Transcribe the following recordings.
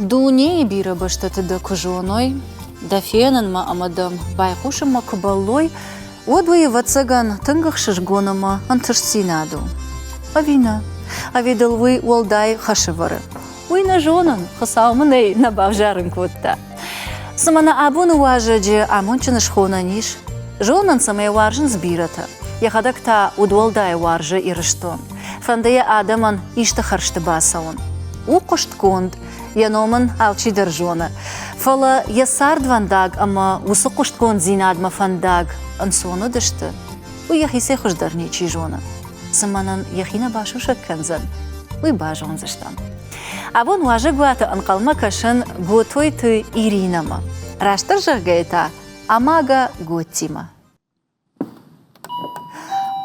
Дунейы бирӕ бӕстӕты дӕ куы зоной, дӕ фенынмӕ ӕмӕ дӕм байхъусынмӕ куы бӕллой, уӕд уый, ӕвӕццӕгӕн, тынг ӕхсызгон ӕмӕ ӕнтыстдзинад у. Ӕви нӕ? Ӕви дыл уый уӕлдай хӕс ӕвӕры? Уый нӕ зонын, Хуыцау мын ӕй нӕ бавзарын кодта. Цымӕ нӕ абоны уазӕджы амондджын схонӕн ис? Зонынц ӕмӕ йӕ уарзынц бирӕтӕ. Йӕхӕдӕг та удуӕлдай уарзы Ирыстон. Фӕнды йӕ адӕмӕн исты хӕрзты бацӕуын. У хъуыстгонд, йӕ ном ын алчидӕр зоны. Фӕлӕ йӕ цардвӕндаг ӕмӕ уыцы хъуыстгонддзинадмӕ фӕндаг ӕнцон уыдысты, уый йӕхицӕй хуыздӕр ничи зоны. Цымӕ нын йӕхи нӕ басусӕг кӕндзӕн, уый базондзыстӕм. Абон уазӕгуаты ӕнхъӕлмӕ кӕсын Готойты Иринӕмӕ. Растдӕр зӕгъгӕйӕ та, Амага Готтимӕ.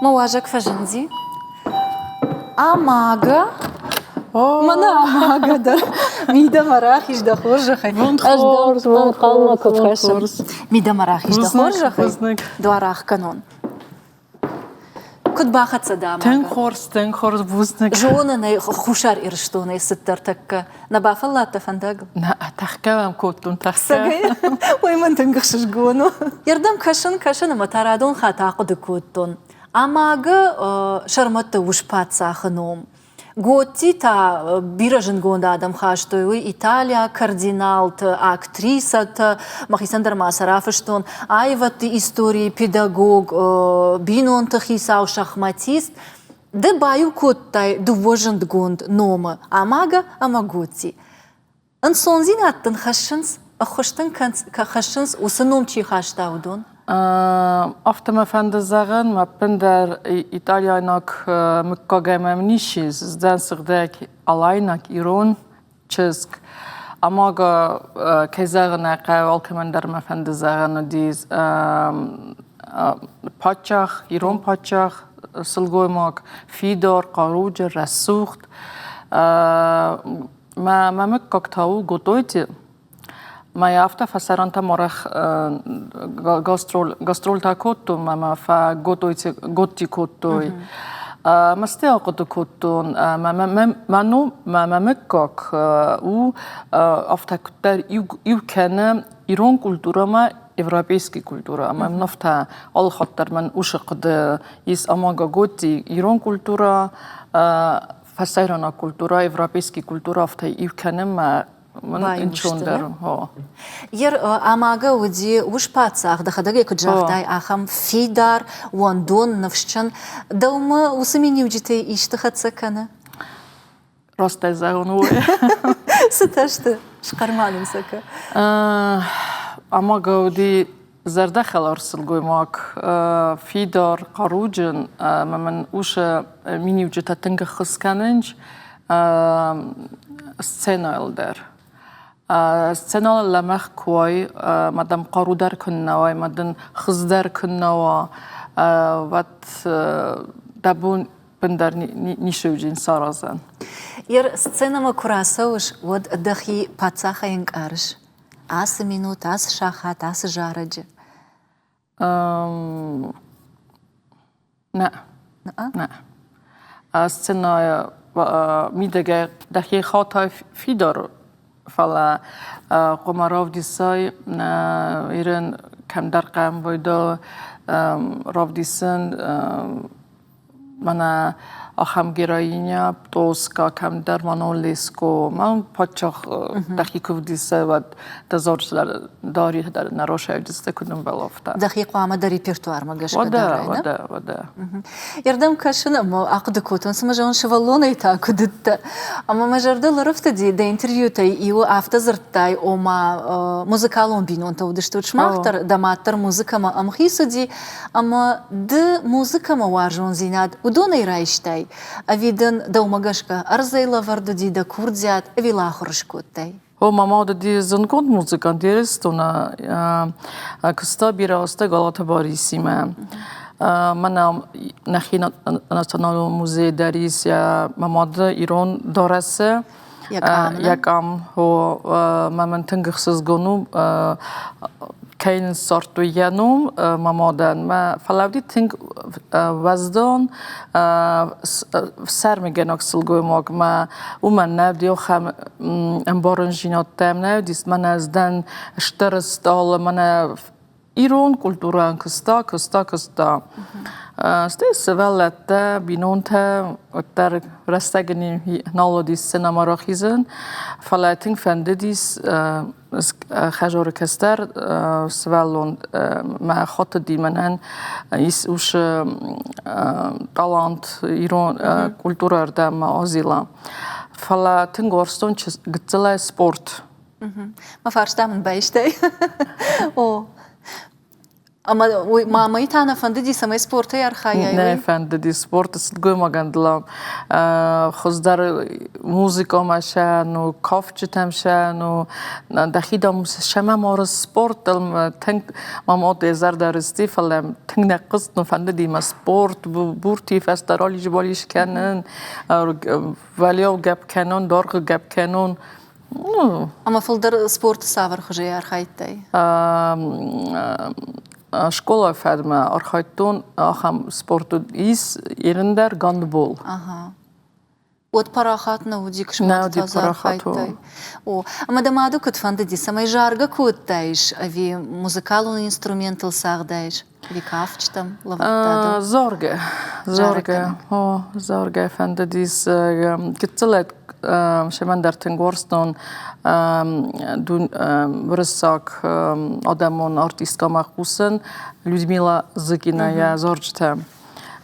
Мӕ уазӕг фӕзынди. Амага. Мӕнӕ Амага дӕр. Мидӕмӕ рахиз дӕ хорзӕхӕй. Ӕз дӕм ӕнхъӕлмӕ куы кӕсын. Мидӕмӕ рахиз дӕ хорзӕхӕй. Дуар ӕхгӕнон. Куыд бахӕццӕ дӕ Амага? Тынг хорз, тынг хорз, бузныг. Зонын ӕй, Хуссар Ирыстонӕй цыддӕр тӕккӕ. Нӕ бафӕлладтӕ фӕндагыл? Нӕ, тӕхгӕ мӕм кодтон, тӕхгӕ. Уый мын тынг ӕхсызгон у. Ердӕм кӕсын, кӕсын ӕмӕ та радон хатт ахъуыды кодтон. Амагы сӕрмӕтты ус-паддзахы ном. Готти та бирӕ зындгонд адӕм хастой, уый италиаг кардиналты, актрисӕтӕ, мӕхицӕн дӕр ма сӕ рафыстон, аивӕдты историйы педагог, бинонты хицау, шахматист. Ды баиу кодтай дыууӕ зындгонд номы, Амага ӕмӕ Готти. Ӕнцондзинад дын хӕссынц, ӕххуыс дын хӕссынц, уыцы ном чи хаста, уыдон? Афтӕ мӕ фӕнды зӕгъын, ӕппындӕр италиайнаг мыггагӕй мӕм ничи ис, дӕн сыгъдӕг алайнаг, ирон чызг. Амага, кӕй зӕгъын ӕй хъӕуы, алкӕмӕн дӕр мӕ фӕнды зӕгъын уыдис паддзах, ирон паддзах, сылгоймаг, фидар, хъаруджын, рӕсугъд. Мӕ мӕ мыггаг та у Готойти. Мӕ афтӕ фӕсарӕнтӕм арӕх гастроль гастрольтӕ кодтон ӕмӕ фӕготойти готти кодтой. Мӕсты ахъуыды кодтон, мӕ мӕ ном мӕ мӕ мыггаг у афтӕ куыддӕр иу кӕны ирон культурӕмӕ европейский культурӕ ӕмӕ мын афтӕ алы хатт дӕр мӕн усы хъуыды ис Амага Готти ирон культурӕ фӕсарӕйнаг культурӕ, европейский культурӕ афтӕ иу кӕны мӕ мын ӕнцондӕр у. Ер Амага уыди ус-паддзах, дӕхӕдӕг ӕй куыд загътай, ахӕм фидар, уӕндон, ныфсджын. Дӕумӕ уыцы миниуджытӕй исты хӕццӕ кӕны? Растӕй зӕгъын, уый. Цытӕ сты? Схъӕр ма нын сӕ кӕ. Амага уыди зӕрдӕхӕлар сылгоймаг, фидар, хъаруджын ӕмӕ мын уыцы миниуджытӕ тынг ӕххуыс кӕнынц сценӕйыл дӕр. Сценӕйыл лӕмӕгъ куы уай, ӕмӕ дӕм хъару дӕр куыннӕ уай, ӕмӕ дын хыз дӕр куыннӕ уа, уӕд дӕ бон бындӕр ницы уыдзӕн саразӕн. Ер сценӕмӕ куы рацӕуыс, уӕд дӕхи паддзахӕй ӕнкъарыс? Ацы минут, ацы сахат, ацы зарӕджы? Нӕ. Нӕ. Сценӕйы мидӕгӕй дӕхи хатай фидар, фӕлӕ хъуамӕ равдисай ирӕн кӕмдӕр къӕмбойдӕ равдисын Мӕнӕ ахӕм героиня Тоска, кӕмдӕр Манон Леско, мӕн паддзах дӕхи куы вдиса, уӕд дӕ дари дӕр нӕ росӕвдисдзӕ куыд ӕмбӕлы, афтӕ. Дӕхи хъуамӕ дӕ репертуармӕ гӕсгӕ дарай, нӕ? Уӕдӕ, уӕдӕ. Ердӕм кӕсын ӕмӕ ахъуыды кодтон, цымӕ зӕгъын, сывӕллонӕй та куыд уыдтӕ? Ӕмӕ мӕ зӕрдыл ӕрыфтыди, дӕ интервьютӕй иуы афтӕ дзырдтай, ома музыкалон бинонтӕ уыдыстут сымах дӕр, дӕ мад дӕр музыкӕмӕ ӕмхиц уыди, Ӕмӕ ды музыкӕмӕ уарзондзинад уыдонӕй райстай, ӕви дын дӕумӕ гӕсгӕ ӕрдзӕй лӕвӕрд уыди дӕ курдиат, ӕви лахуыр скодтай? О, мама уыди зындгонд музыкант Ирыстоны. Куыста бирӕ азты Галаты Барисимӕ. Мӕнӕ нӕхи националон музейы дӕр ис йӕ мӕ мады ирон дарӕсы. Йӕ къам. Йӕ къам. О, мӕ мын тынг ӕхсызгон у. Кӕй нын ссардтой йӕ ном мӕ мадӕн, мӕ фӕлӕ уыди тынг уӕздан, сӕрмигӕнӕг сылгоймаг. Мӕ уымӕн нӕ уыди ахӕм ӕмбарындзинӕдтӕ нӕ уыдис, мӕнӕ ӕз дӕн стыр стъалы, мӕнӕ ирон культурӕн куыста, куыста, куыста. Стӕй сывӕллӕттӕ, бинонтӕ уӕддӕр рӕстӕг нал уыдис сценӕмӕ рахизын, фӕлӕ тынг фӕндыдис хӕзоры кӕстӕр сывӕллон мӕ хотыди мӕнӕн ис усы талант ирон культурӕрдӕм азила. Фӕлӕ тынг уарзтон гыццылӕй спорт. Мӕ фарста мын байстай. О. Ӕмӕ уый мамӕйы та нӕ фӕндыди, цӕмӕй спортӕй архайай? Нӕ фӕндыди спорты сылгоймагӕн дылам хуыздӕр музыкамӕ сӕн у, кафджытӕм сӕн у, дӕхи дам сӕмӕ моры спортыл тынг мам от йӕ зӕрдӕ рысти, фӕлӕ тынг нӕ хъызт, ну фӕндыди мӕ спорт, бурти фӕстӕ ралидз-балидз кӕнын, валиау гӕпп кӕнын, дӕргъы гӕпп кӕнын. Ӕмӕ фылдӕр спорты цавӕр хуызӕй архайдтай? Скъолайы фӕдмӕ архайдтон ахӕм спорт ис ерын дӕр гандбол. Ага. Уӕд парахат нӕ уыди, нӕ уыди парахат. О, ӕмӕ дӕ мады куыд фӕндыди, цӕмӕй заргӕ кодтаис ӕви музыкалон инструментыл цагъдаис? Ӕви кафджытӕм лӕвӕрдта дӕу? Заргӕ, заргӕ, о, заргӕ фӕндыдис. Гыццылӕй семӕн дӕр тынг уарзтон уырыссаг адӕмон артисткӕмӕ хъусын Людмила Зыкина йӕ зарджытӕ.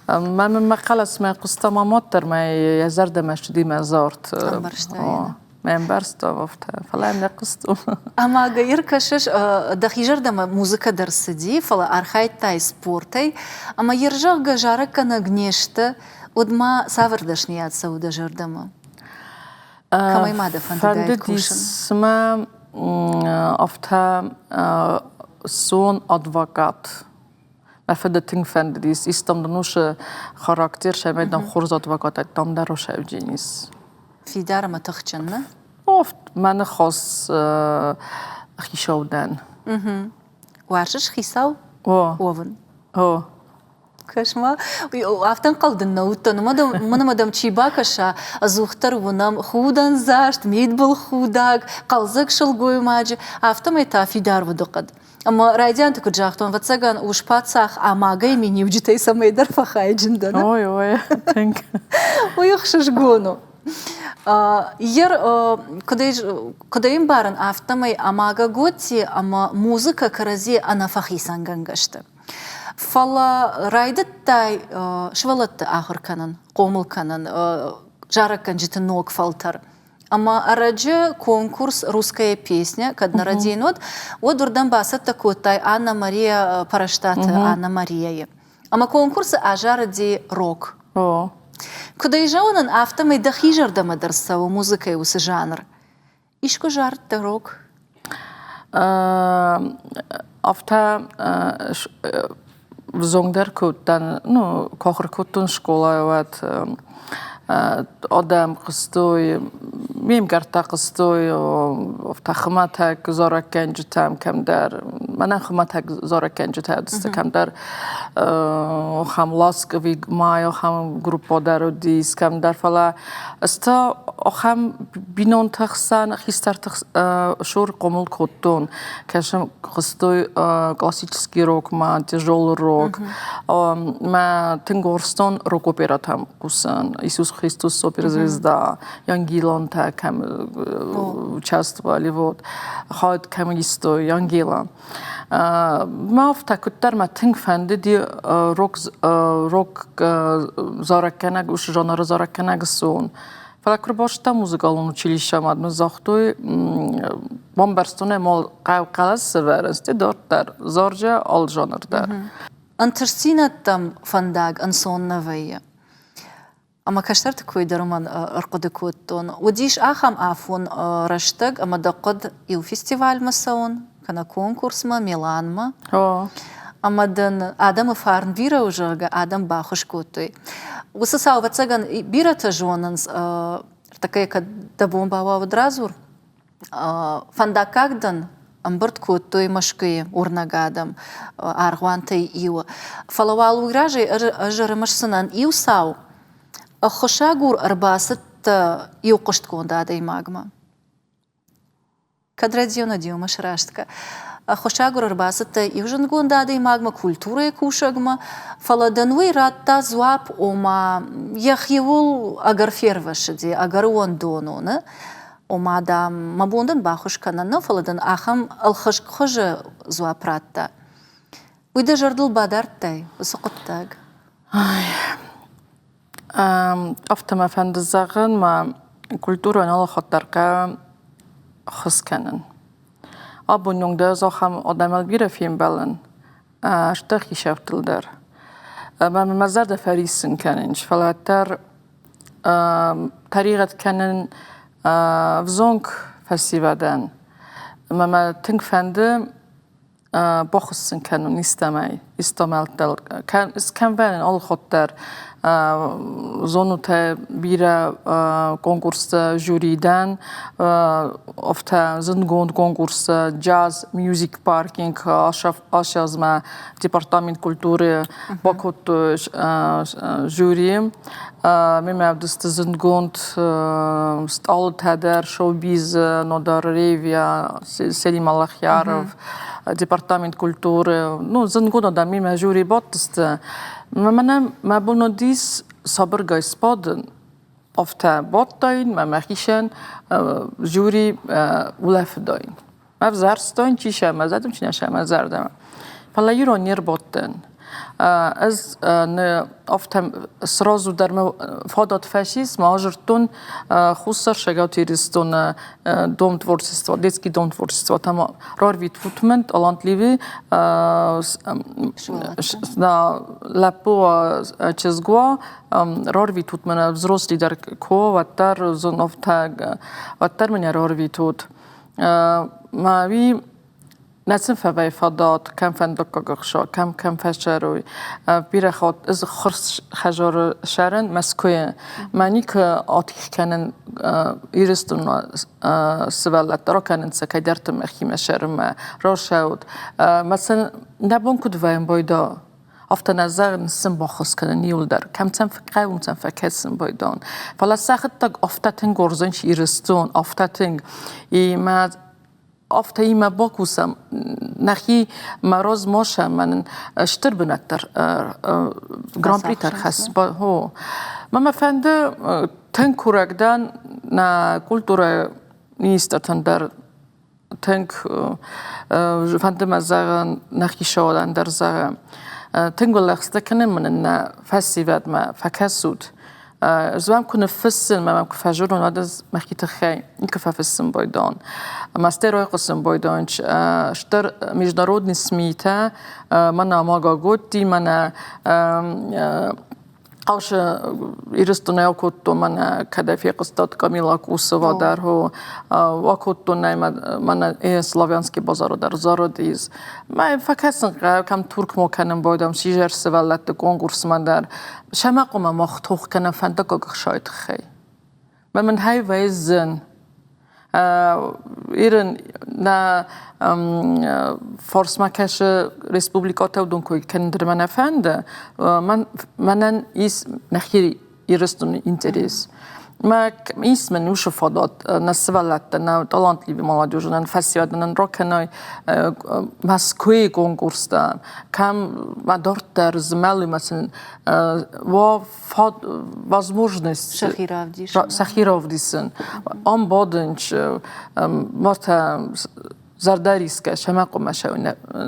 Мӕ мӕ хъӕлӕсмӕ хъуыста мӕ мад дӕр мӕ йӕ зӕрдӕмӕ ссыди мӕ зард. Ӕмбӕрста йӕ. Мӕ ӕмбӕрста афтӕ, фӕлӕ нӕ хъуыстон. Ӕмӕ гӕйыр кӕсыс, дӕхи зӕрдӕмӕ музыкӕ дӕр цыди, фӕлӕ архайдтай спортӕй, ӕмӕ йе рзӕгъгӕ зарӕггӕнӕг не сты, уӕд ма цавӕр дӕсныйад цӕуы дӕ зӕрдӕмӕ? Кӕмӕй ма дӕ фӕндыдаид кусын? Фӕндыдис мӕ афтӕ сон адвокат. Мӕ фыды тынг фӕндыдис, истам дын усы характер, сӕмӕй дын хорз адвокат ӕддам дӕр усӕвдженис. Фидар ӕмӕ тыхджын, нӕ? Офт, мӕ ныхас хицау дӕн. Уарзыс хицау уӕвын? О. Кӕс-ма, афтӕ ӕнхъӕл дын нӕ уыдтӕн, уымӕн ӕмӕ дӕм чи бакӕса, ӕдзухдӕр уынӕм худӕндзаст, мидбылхудаг, хъӕлдзӕг сылгоймаджы, афтӕмӕй та фидар удыхъӕд. Ӕмӕ райдианты куыд загътон, ӕвӕццӕгӕн, ус-паддзах амагӕй миниуджытӕй цӕмӕйдӕр фӕхайджын дӕн. Ой, ой, тынг. Уый ӕхсызгон у. Ер куыд ӕй ӕмбарын, афтӕмӕй Амага Готти ӕмӕ музыкӕ кӕрӕдзи ӕнӕфӕхицӕнгӕнгӕ сты. Фӕлӕ райдыдтай сывӕллӕтты ахуыр кӕнын, хъомыл кӕнын, зарӕггӕнджыты ног фӕлтӕр. Ӕмӕ ӕрӕджы конкурс «Русская песня», кӕд нӕ рӕдийын уӕд, уӕд уырдӕм бацӕттӕ кодтай Анна-Мария Пӕрӕстаты Анна-Марияйы. Ӕмӕ конкурсы азарыди рок. О. Куыд ӕй зонын, афтӕмӕй дӕхи зӕрдӕмӕ дӕр цӕуы музыкӕйы уыцы жанр. Искуы зарыдтӕ рок? Афтӕ взонгдӕр куы уыдтӕн, ну, куы ахуыр кодтон скъолайы, уӕд адӕм хъуыстой, ме мгӕрттӕ хъуыстой афтӕ хуымӕтӕг зарӕггӕнджытӕм кӕмдӕр, мӕнӕн хуымӕтӕг зарӕггӕнджытӕ уыдысты кӕмдӕр, ахӕм ласковый май, ахӕм группа дӕр уыдис кӕмдӕр, фӕлӕ ӕз та ахӕм бинонты хсӕн, хистӕрты цур хъомыл кодтон. Кӕсын хъуыстой классический рокмӕ, тяжелый рок. Мӕ тынг уарзтон рок-оператӕм хъусын. Иисус Христос суперзвезда, Янгилонтӕ кӕм участвовали, вот. Хауд кӕм истой Янгила. Мӕ афтӕ куыддӕр мӕ тынг фӕндыди рок рок зарӕггӕнӕг, уыцы жанры зарӕггӕнӕг ссон. Фӕлӕ куы рбацыдтӕн музыкалон училищемӕ, мын загътой, бамбӕрстон ӕй, хъӕлӕс сӕвӕрынц дарддӕр, зарджы алы жанр дӕр. Ӕнтыстдзинӕдтӕм фӕндаг ӕнцон нӕ вӕййы. Ӕмӕ кӕстӕрты кой дӕр уымӕн ӕрхъуыды кодтон. Уыдис ахӕм афон рӕстӕг, ӕмӕ дӕ хъуыд иу фестивальмӕ цӕуын, кӕнӕ конкурсмӕ, Миланмӕ. Ӕмӕ дын адӕмы фарн бирӕ у, зӕгъгӕ, адӕм баххуыс кодтой. Уыцы цау, ӕвӕццӕгӕн, бирӕтӕ зонынц, ӕртӕккӕ кӕд дӕ бон бауа, уӕд радзур. Фӕндаггаг дӕн. ӕмбырд кодтой Мӕскуыйы уырнӕг адӕм аргъуантӕй иуы. Фӕлӕ уал уый разӕй ӕз ӕрымысдзынӕн иу цау. Ӕххуысагур ӕрбацыдтӕ иу хъуыстгонд адӕймагмӕ. Кӕд Родион Одиумӕ срастгӕ. Ӕххуысагур ӕрбацыдтӕ иу зындгонд адӕймагмӕ, культурӕйы кусӕгмӕ, фӕлӕ дын уый радта дзуапп, ома йӕхиуыл ӕгӕр фервӕссыди, ӕгӕр уӕндон у, нӕ? Ома, дам, мӕ бон дын баххуыс кӕнын нӕу, фӕлӕ дын ахӕм ӕлхыскъ хуызы дзуапп радта. Уый дӕ зӕрдыл бадардтай, уыцы хъуыддаг? Афтӕ мӕ фӕнды зӕгъын, мӕ культурон алыхатт дӕр хъӕуы ххуыс кӕнын. Абон онг дӕр ӕз ахӕм адӕмыл бирӕ фембӕлын, стыр хицӕуттыл дӕр. Ӕмӕ мӕ зӕрдӕ фӕриссын кӕнынц, фӕлӕ дӕр тӕригъӕд кӕнын ӕвзонг фӕсивӕдӕн. Ӕмӕ мӕ тынг фӕнды баххуыс кӕнын истӕмӕй, истӕмӕлттӕ скӕнвӕнын алыхатт дӕр. Зонутӕ бирӕ конкурсты жюри дӕн, афтӕ зындгонд конкурсы джаз, music parking ащазмӕ департамент культуры бакодтой жюри. Мемӕ ӕвдысты зындгонд стъалытӕ дӕр, шоу-биз, Нодар Ревия, Селим Аллахьяров, департамент культуры. Ну, зындгонд адӕм мемӕ жюри бадтысты. Мӕнӕ мӕ бон уыдис сабыргай сбадын, афтӕ бадтаин, мӕ мӕхицӕн жюри улӕфыдаин. Ӕвзӕрстон, чи сӕ мӕ зӕрдӕмӕ, чи нӕ сӕ мӕ зӕрдӕмӕ. Фӕлӕ ирон не рбадтӕн. Ӕз афтӕ сразу дӕр мӕ фадат фӕцис, ма азырдтон Хуссар Цӕгат Ирыстоны дом творчества, детский дом творчества. Там рарвитут мын талантливый лӕппу чызгуа, рарвитут мын взрослый дӕр ко, уӕддӕр уӕддӕр мын рарвитут. Ма уи нӕ сын фӕвӕй фадат, кӕм фӕндаггаг ӕхса, кӕм кӕм фӕсӕрой. Бирӕ хатт ӕз хурс хӕзары сӕрӕн Мӕскуыйы. Мӕ никуы атих кӕнын Ирыстонмӕ сывӕллӕттӕ ракӕнын сӕ кӕйдӕрты мӕхимӕ сӕрынмӕ рашӕут. Мӕ сын нӕ бон куыд вӕййын байда? Афтӕ нӕ зӕгъын сын баххуыс кӕнын иуылдӕр. Кӕм сӕм хъӕуы, сӕм фӕкӕсын байдон. Фӕлӕ сӕхӕдӕг афтӕ тынг уарзынц Ирыстон, афтӕ тынг. И мӕ афтӕ имӕ бакусӕм, нӕхи мӕ размӕ мӕнӕн стыр бынат дӕр гран-при ӕрхӕсс. Хо. Мӕ мӕ фӕнды тынг курӕг дӕн нӕ культурӕйы министртӕн дӕр тынг фӕнды мӕ зӕгъын, нӕхи сауӕдӕн дӕр зӕгъӕм. Тынг лӕгъстӕ кӕнын мын нӕ фӕсивӕдмӕ фӕкӕсут. Ӕз уӕм куы ныффыссын, мӕ мӕм куы фӕзурон, уӕд ӕз мӕхи тыххӕй никуы фӕфыссын байдон. Ӕмӕ стӕй райхъуысын байдон стыр международный СМИ-тӕ, мӕнӕ Мага Готти, мӕнӕ Хъӕусы Ирыстонӕй акодтон мӕнӕ кӕдӕй фехъуыстат Камила Кусова дӕр хо акодтон нӕ мӕнӕ Славянский базары дӕр зарыдис. Мӕ фӕкӕсын хъӕуы, кӕм Туркмӕ кӕнын байдам сидзӕр сывӕллӕтты конкурсмӕ дӕр. Сӕмӕ хъуамӕ мах тох кӕнӕм фӕндаггаг ӕхсайы тыххӕй. Мӕ мын хай вӕйдзӕн. Ирын нӕ фарсмӕ кӕсы республикӕтӕ уыдон кой кӕнын дӕр мӕ нӕ фӕнды. Мӕнӕн ис нӕхи Ирыстоны интерес. Мӕ ис мын уыцы фадат нӕ сывӕллӕттӕ, нӕ талантливый молодежы, нӕ фӕсивӕдӕн ракӕной Мӕскуыйы конкурстӕ, кӕм ма дарддӕр змӕлы ма сын уа возможность сӕхи равдисын. Ам бадынч, мартӕ зӕрдӕрисгӕ сӕмӕ хъуамӕ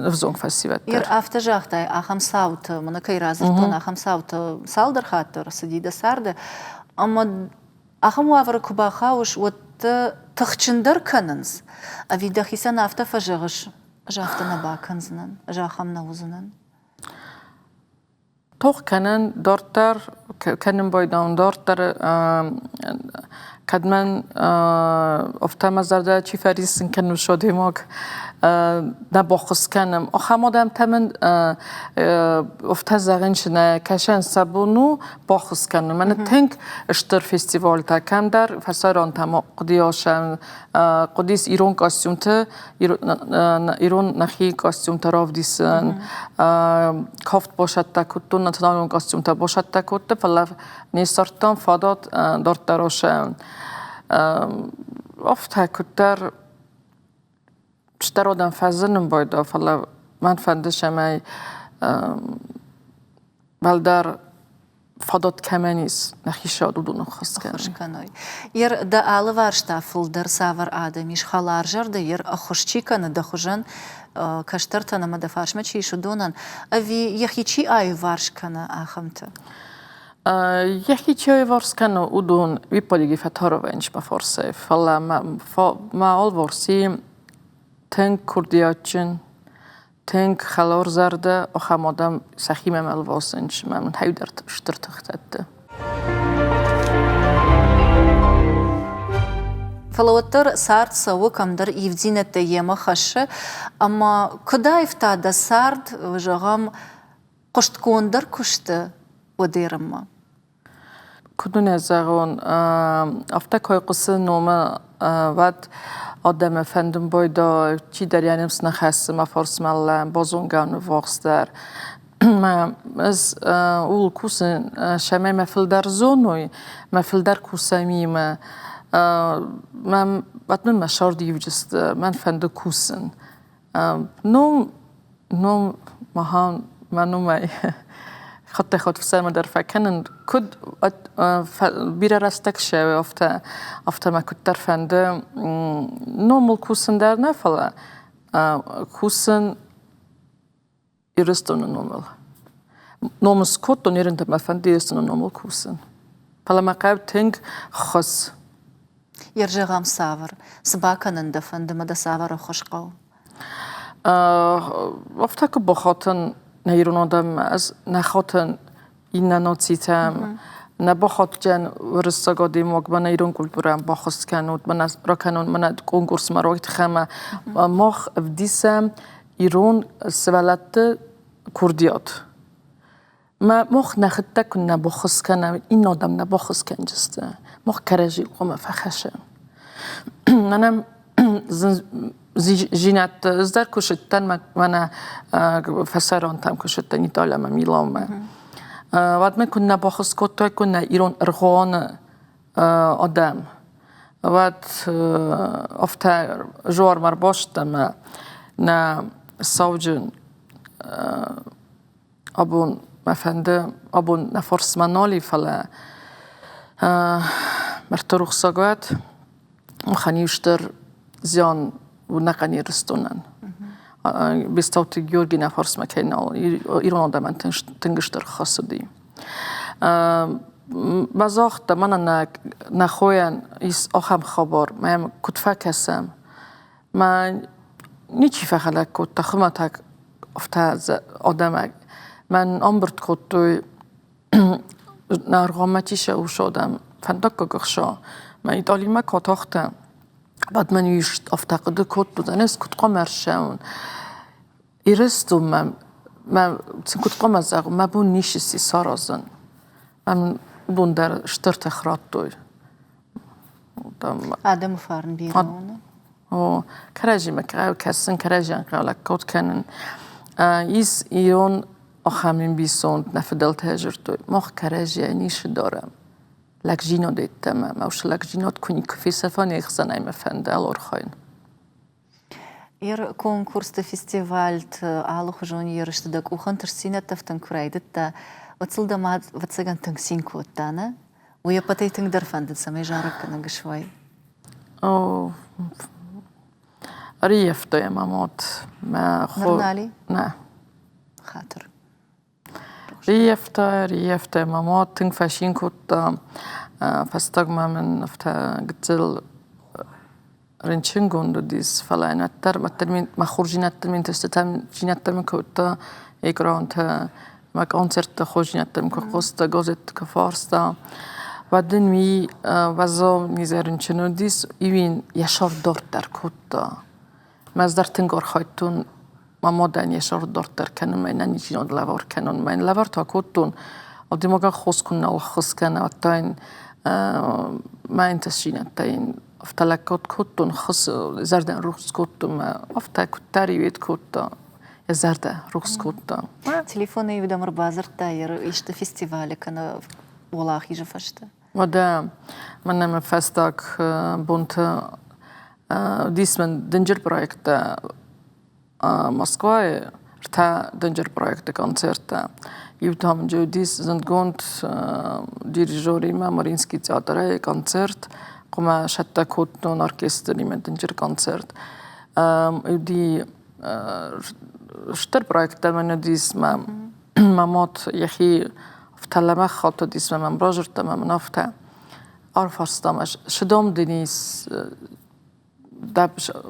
ӕвзонг фӕсивӕд дӕр. Афтӕ загътай, ахӕм цаутӕ, мӕнӕ кӕй радзырдтон, ахӕм цаутӕ цалдӕр хатты ӕрцыди дӕ царды, ӕмӕ ахӕм уавӕры куы бахауыс, уӕд дӕ тыхджындӕр кӕнынц, ӕви дӕхицӕн афтӕ фӕзӕгъыс, ӕз афтӕ нӕ бакӕндзынӕн, ӕз ахӕм нӕ уыдзынӕн? Тох кӕнын дарддӕр, кӕнын байдайон дарддӕр, кӕд мӕн афтӕ мӕ зӕрдӕ чи фӕриссын кӕны содемаг, нӕ баххуыс кӕнӕм. Ахӕм адӕмтӕ мын афтӕ зӕгъын чи нӕ кӕсӕн сӕ бон у баххуыс кӕнын. Мӕнӕ тынг стыр фестивалтӕ кӕмдӕр фӕсарӕнтӕм хъуыдыйасӕн хъуыдис ирон костюмты ирон нӕхи костюмтӕ равдисын, кафт босӕттӕ кодтон, националон костюмтӕ босӕттӕ кодта, фӕлӕ не ссардтам фадат дарддӕр осӕн. Афтӕ куыддӕр стӕр адӕм фӕзынын байдыдта, фӕлӕ мӕн фӕнды, цӕмӕй уӕлдӕр фадат кӕмӕн ис, нӕхи сӕд уыдон ӕххуыс кӕнын. кӕной. Ер дӕ алыварс та фылдӕр цавӕр адӕм ис, хӕларзӕрдӕ ер ӕххуыс чи кӕны дӕ хуызӕн кӕстӕртӕн ӕмӕ дӕ фарсмӕ чи ис, уыдонӕн, ӕви йӕхи чи аиуварс кӕны, ахӕмты? Йӕхи чи аиуварс кӕны, уыдон виппалиги фӕтаровӕнч мӕ фарсӕй, фӕлӕ мӕ алыварси тынг курдиатджын, тынг хӕларзӕрдӕ ахӕм адӕм сӕхимӕ мӕ ӕлвасынц ӕмӕ мын хӕйдӕр стыр тых дӕтты. Фӕлӕ уӕддӕр цард цӕуы, кӕмдӕр ивддзинӕдтӕ йемӕ хӕссы. Ӕмӕ куыд аивта дӕ цард, зӕгъӕм, хъуыстгонддӕр куысты уӕдерынмӕ? Куыд нӕ зӕгъон, афтӕ кӕй хъуысы номы, уӕд адӕмы фӕндын байдайы, чидӕр йӕ ныфс нӕ хӕссы мӕ фарсмӕ базонгӕ ӕввахсдӕр. Ӕз ууыл кусын, цӕмӕй мӕ фылдӕр зоной, мӕ фылдӕр кусӕм имӕ. Мӕн уӕд мын мӕ сӕрды ивджысты, мӕн фӕнды кусын. Ном, ном махӕн мӕ номӕй хаттӕй-хатт фсӕрмы дӕр фӕкӕнын. Куыд бирӕ рӕстӕг ссӕуы, афтӕ, афтӕ мӕ куыддӕр фӕнды номыл кусын дӕр нӕ, фӕлӕ кусын Ирыстоны номыл. Ном скодтон, ерынтӕ мӕ фӕнды Ирыстоны номыл кусын. Фӕлӕ мӕ хъӕуы тынг ххуыс. Йер зӕгъӕм цавӕр? Цы бакӕнын дӕ фӕнды мӕ дӕ цавӕр ӕххуыс хъӕуы? Афтӕ куы бахатын нӕ ирон адӕммӕ, ӕз нӕ хатын иннӕ нацитӕм, нӕ бахатдзӕн уырыссаг адӕймаг мӕнӕ ирон культурӕн баххуыс кӕнут, мӕнӕ ракӕнон, мӕнӕ конкурсмӕ райтыхӕмӕ. Мах ӕвдисӕм ирон сывӕллӕтты курдиат. Мӕ мах нӕхӕдӕг куы нӕ баххуыс кӕнӕм, иннӕ адӕм нӕ баххуыс кӕнджысты. Мах кӕрӕдзи хъуамӕ фӕхӕссӕм. Мӕнӕ зинӕдты ӕз дӕр куы сыдтӕн мӕнӕ фӕсарӕнтӕм куы сыдтӕн Италиямӕ, Миланмӕ. Уӕд мӕ куы нӕ баххуыс кодтой, куы нӕ ирон ӕргъуаны адӕм. Уӕд афтӕ зуармӕ ӕрбацыдтӕн ӕмӕ нӕ сауджын Абон мӕ фӕнды, абон нӕ фарсмӕ нал и, фӕлӕ мӕрдты рухсаг уӕд, махӕн иу стыр зиан у нӕхъӕн Ирыстонӕн. Бестауты Георги нӕ фарсмӕ кӕй нал, ирон адӕмӕн тынг стыр хӕс уыди. Мӕ загъта, мӕнӕ нӕ хойӕн ис ахӕм хабар, мӕм куыд фӕкӕсӕм, Мӕ ничи фӕхӕлӕг кодта хуымӕтӕг афтӕ адӕмӕг. Мӕн ӕмбырд кодтой Наргъоммӕ чи сӕ ус адӕм, фӕндаггаг ӕхса. Мӕ Италимӕ куы атахтӕн, уӕд мӕн ист афтӕ хъуыды кодтон, ӕз куыд хъуамӕ ӕрцӕуон Ирыстонмӕ, мӕ сын куыд хъуамӕ зӕгъон, мӕ бон ницы сси саразын. Мӕн уыдон дӕр стыр тых радтой. Адӕмы фарн бирӕ у. О, кӕрӕдзимӕ кӕсын, кӕрӕдзийӕн хъӕлӕккод кӕнын. Ис ирон ахӕм ӕмбисонд нӕ фыдӕлтӕ дзырдтой, мах кӕрӕдзийӕ ницы дарӕм. Лӕгдзинад йеддӕмӕ, мӕ уыцы лӕгдзинад куы никуы фесӕфа, не хсӕнӕй мӕ фӕнды алорхайын. Ер конкурсты, фестивальты, алыхуызон ерысты дӕ къухӕн тырсдзинӕдтӕ фтын куы райдыдта, уӕд сыл дӕ мад, ӕвӕццӕгӕн, тынг цин кодта, нӕ? Уый ӕппӕтӕй тынгдӕр фӕндыд, цӕмӕй зарӕггӕнӕг суай. О, ӕрыййӕфта йӕ мӕ мад. Мӕ хо... Ныр нал и? Нӕ. Хатыр. Риййӕфта, риййӕфта мӕ мад тынг фӕцин кодта. Фӕстагмӕ мын афтӕ гыццыл рынчынгонд уыдис, фӕлӕ уӕддӕр, уӕддӕр мӕ хорздзинӕдтӕ, ме нтыстытӕ дзинӕдтӕ мын кодта экрантӕ. Мӕ концертты хорздзинӕдтӕм куы хъуыста, газетты куы фарста, уӕд ын уый уӕззау низӕй рынчын уыдис, иу ын йӕ сӕр дарддӕр кодта. Мӕ ӕз дӕр тынг архайдтон мӕ мадӕн йӕ сӕр дарддӕр кӕнынмӕ, ӕнӕниздзинад лӕвар кӕнынмӕ. Ын лӕвар та кодтон, адӕймагӕн хос куы нал ӕххуыс кӕна, уӕд та йын мӕ ӕнтыстдзинӕдтӕ йын афтӕ лӕггад кодтон, хос зӕрдӕн рухс кодтон мӕ афтӕ куыддӕр иует кодта. Йӕ зӕрдӕ рухс кодта. Телефонӕй дӕм ӕрбадзырдта исты фестивалы кӕнӕ уӕлахизы фӕстӕ? Уӕдӕ мӕнӕ мӕ фӕстаг бонты уыдис мын дынджыр проекттӕ Москвайы, ӕртӕ дынджыр проекты концерттӕ. Иу та мын уыдис зындгонд дирижеримӕ Мариинский театрӕй концерт, хъуамӕ сӕттӕ кодтон оркестримӕ дынджыр концерт. Уыди стыр проекттӕ мын уыдис мӕ мӕ мад йӕхи афтӕ лӕмӕгъ хатыдис мӕ мӕм базырдта мӕ мын афтӕ ӕрфарста мӕ шы дом дын ис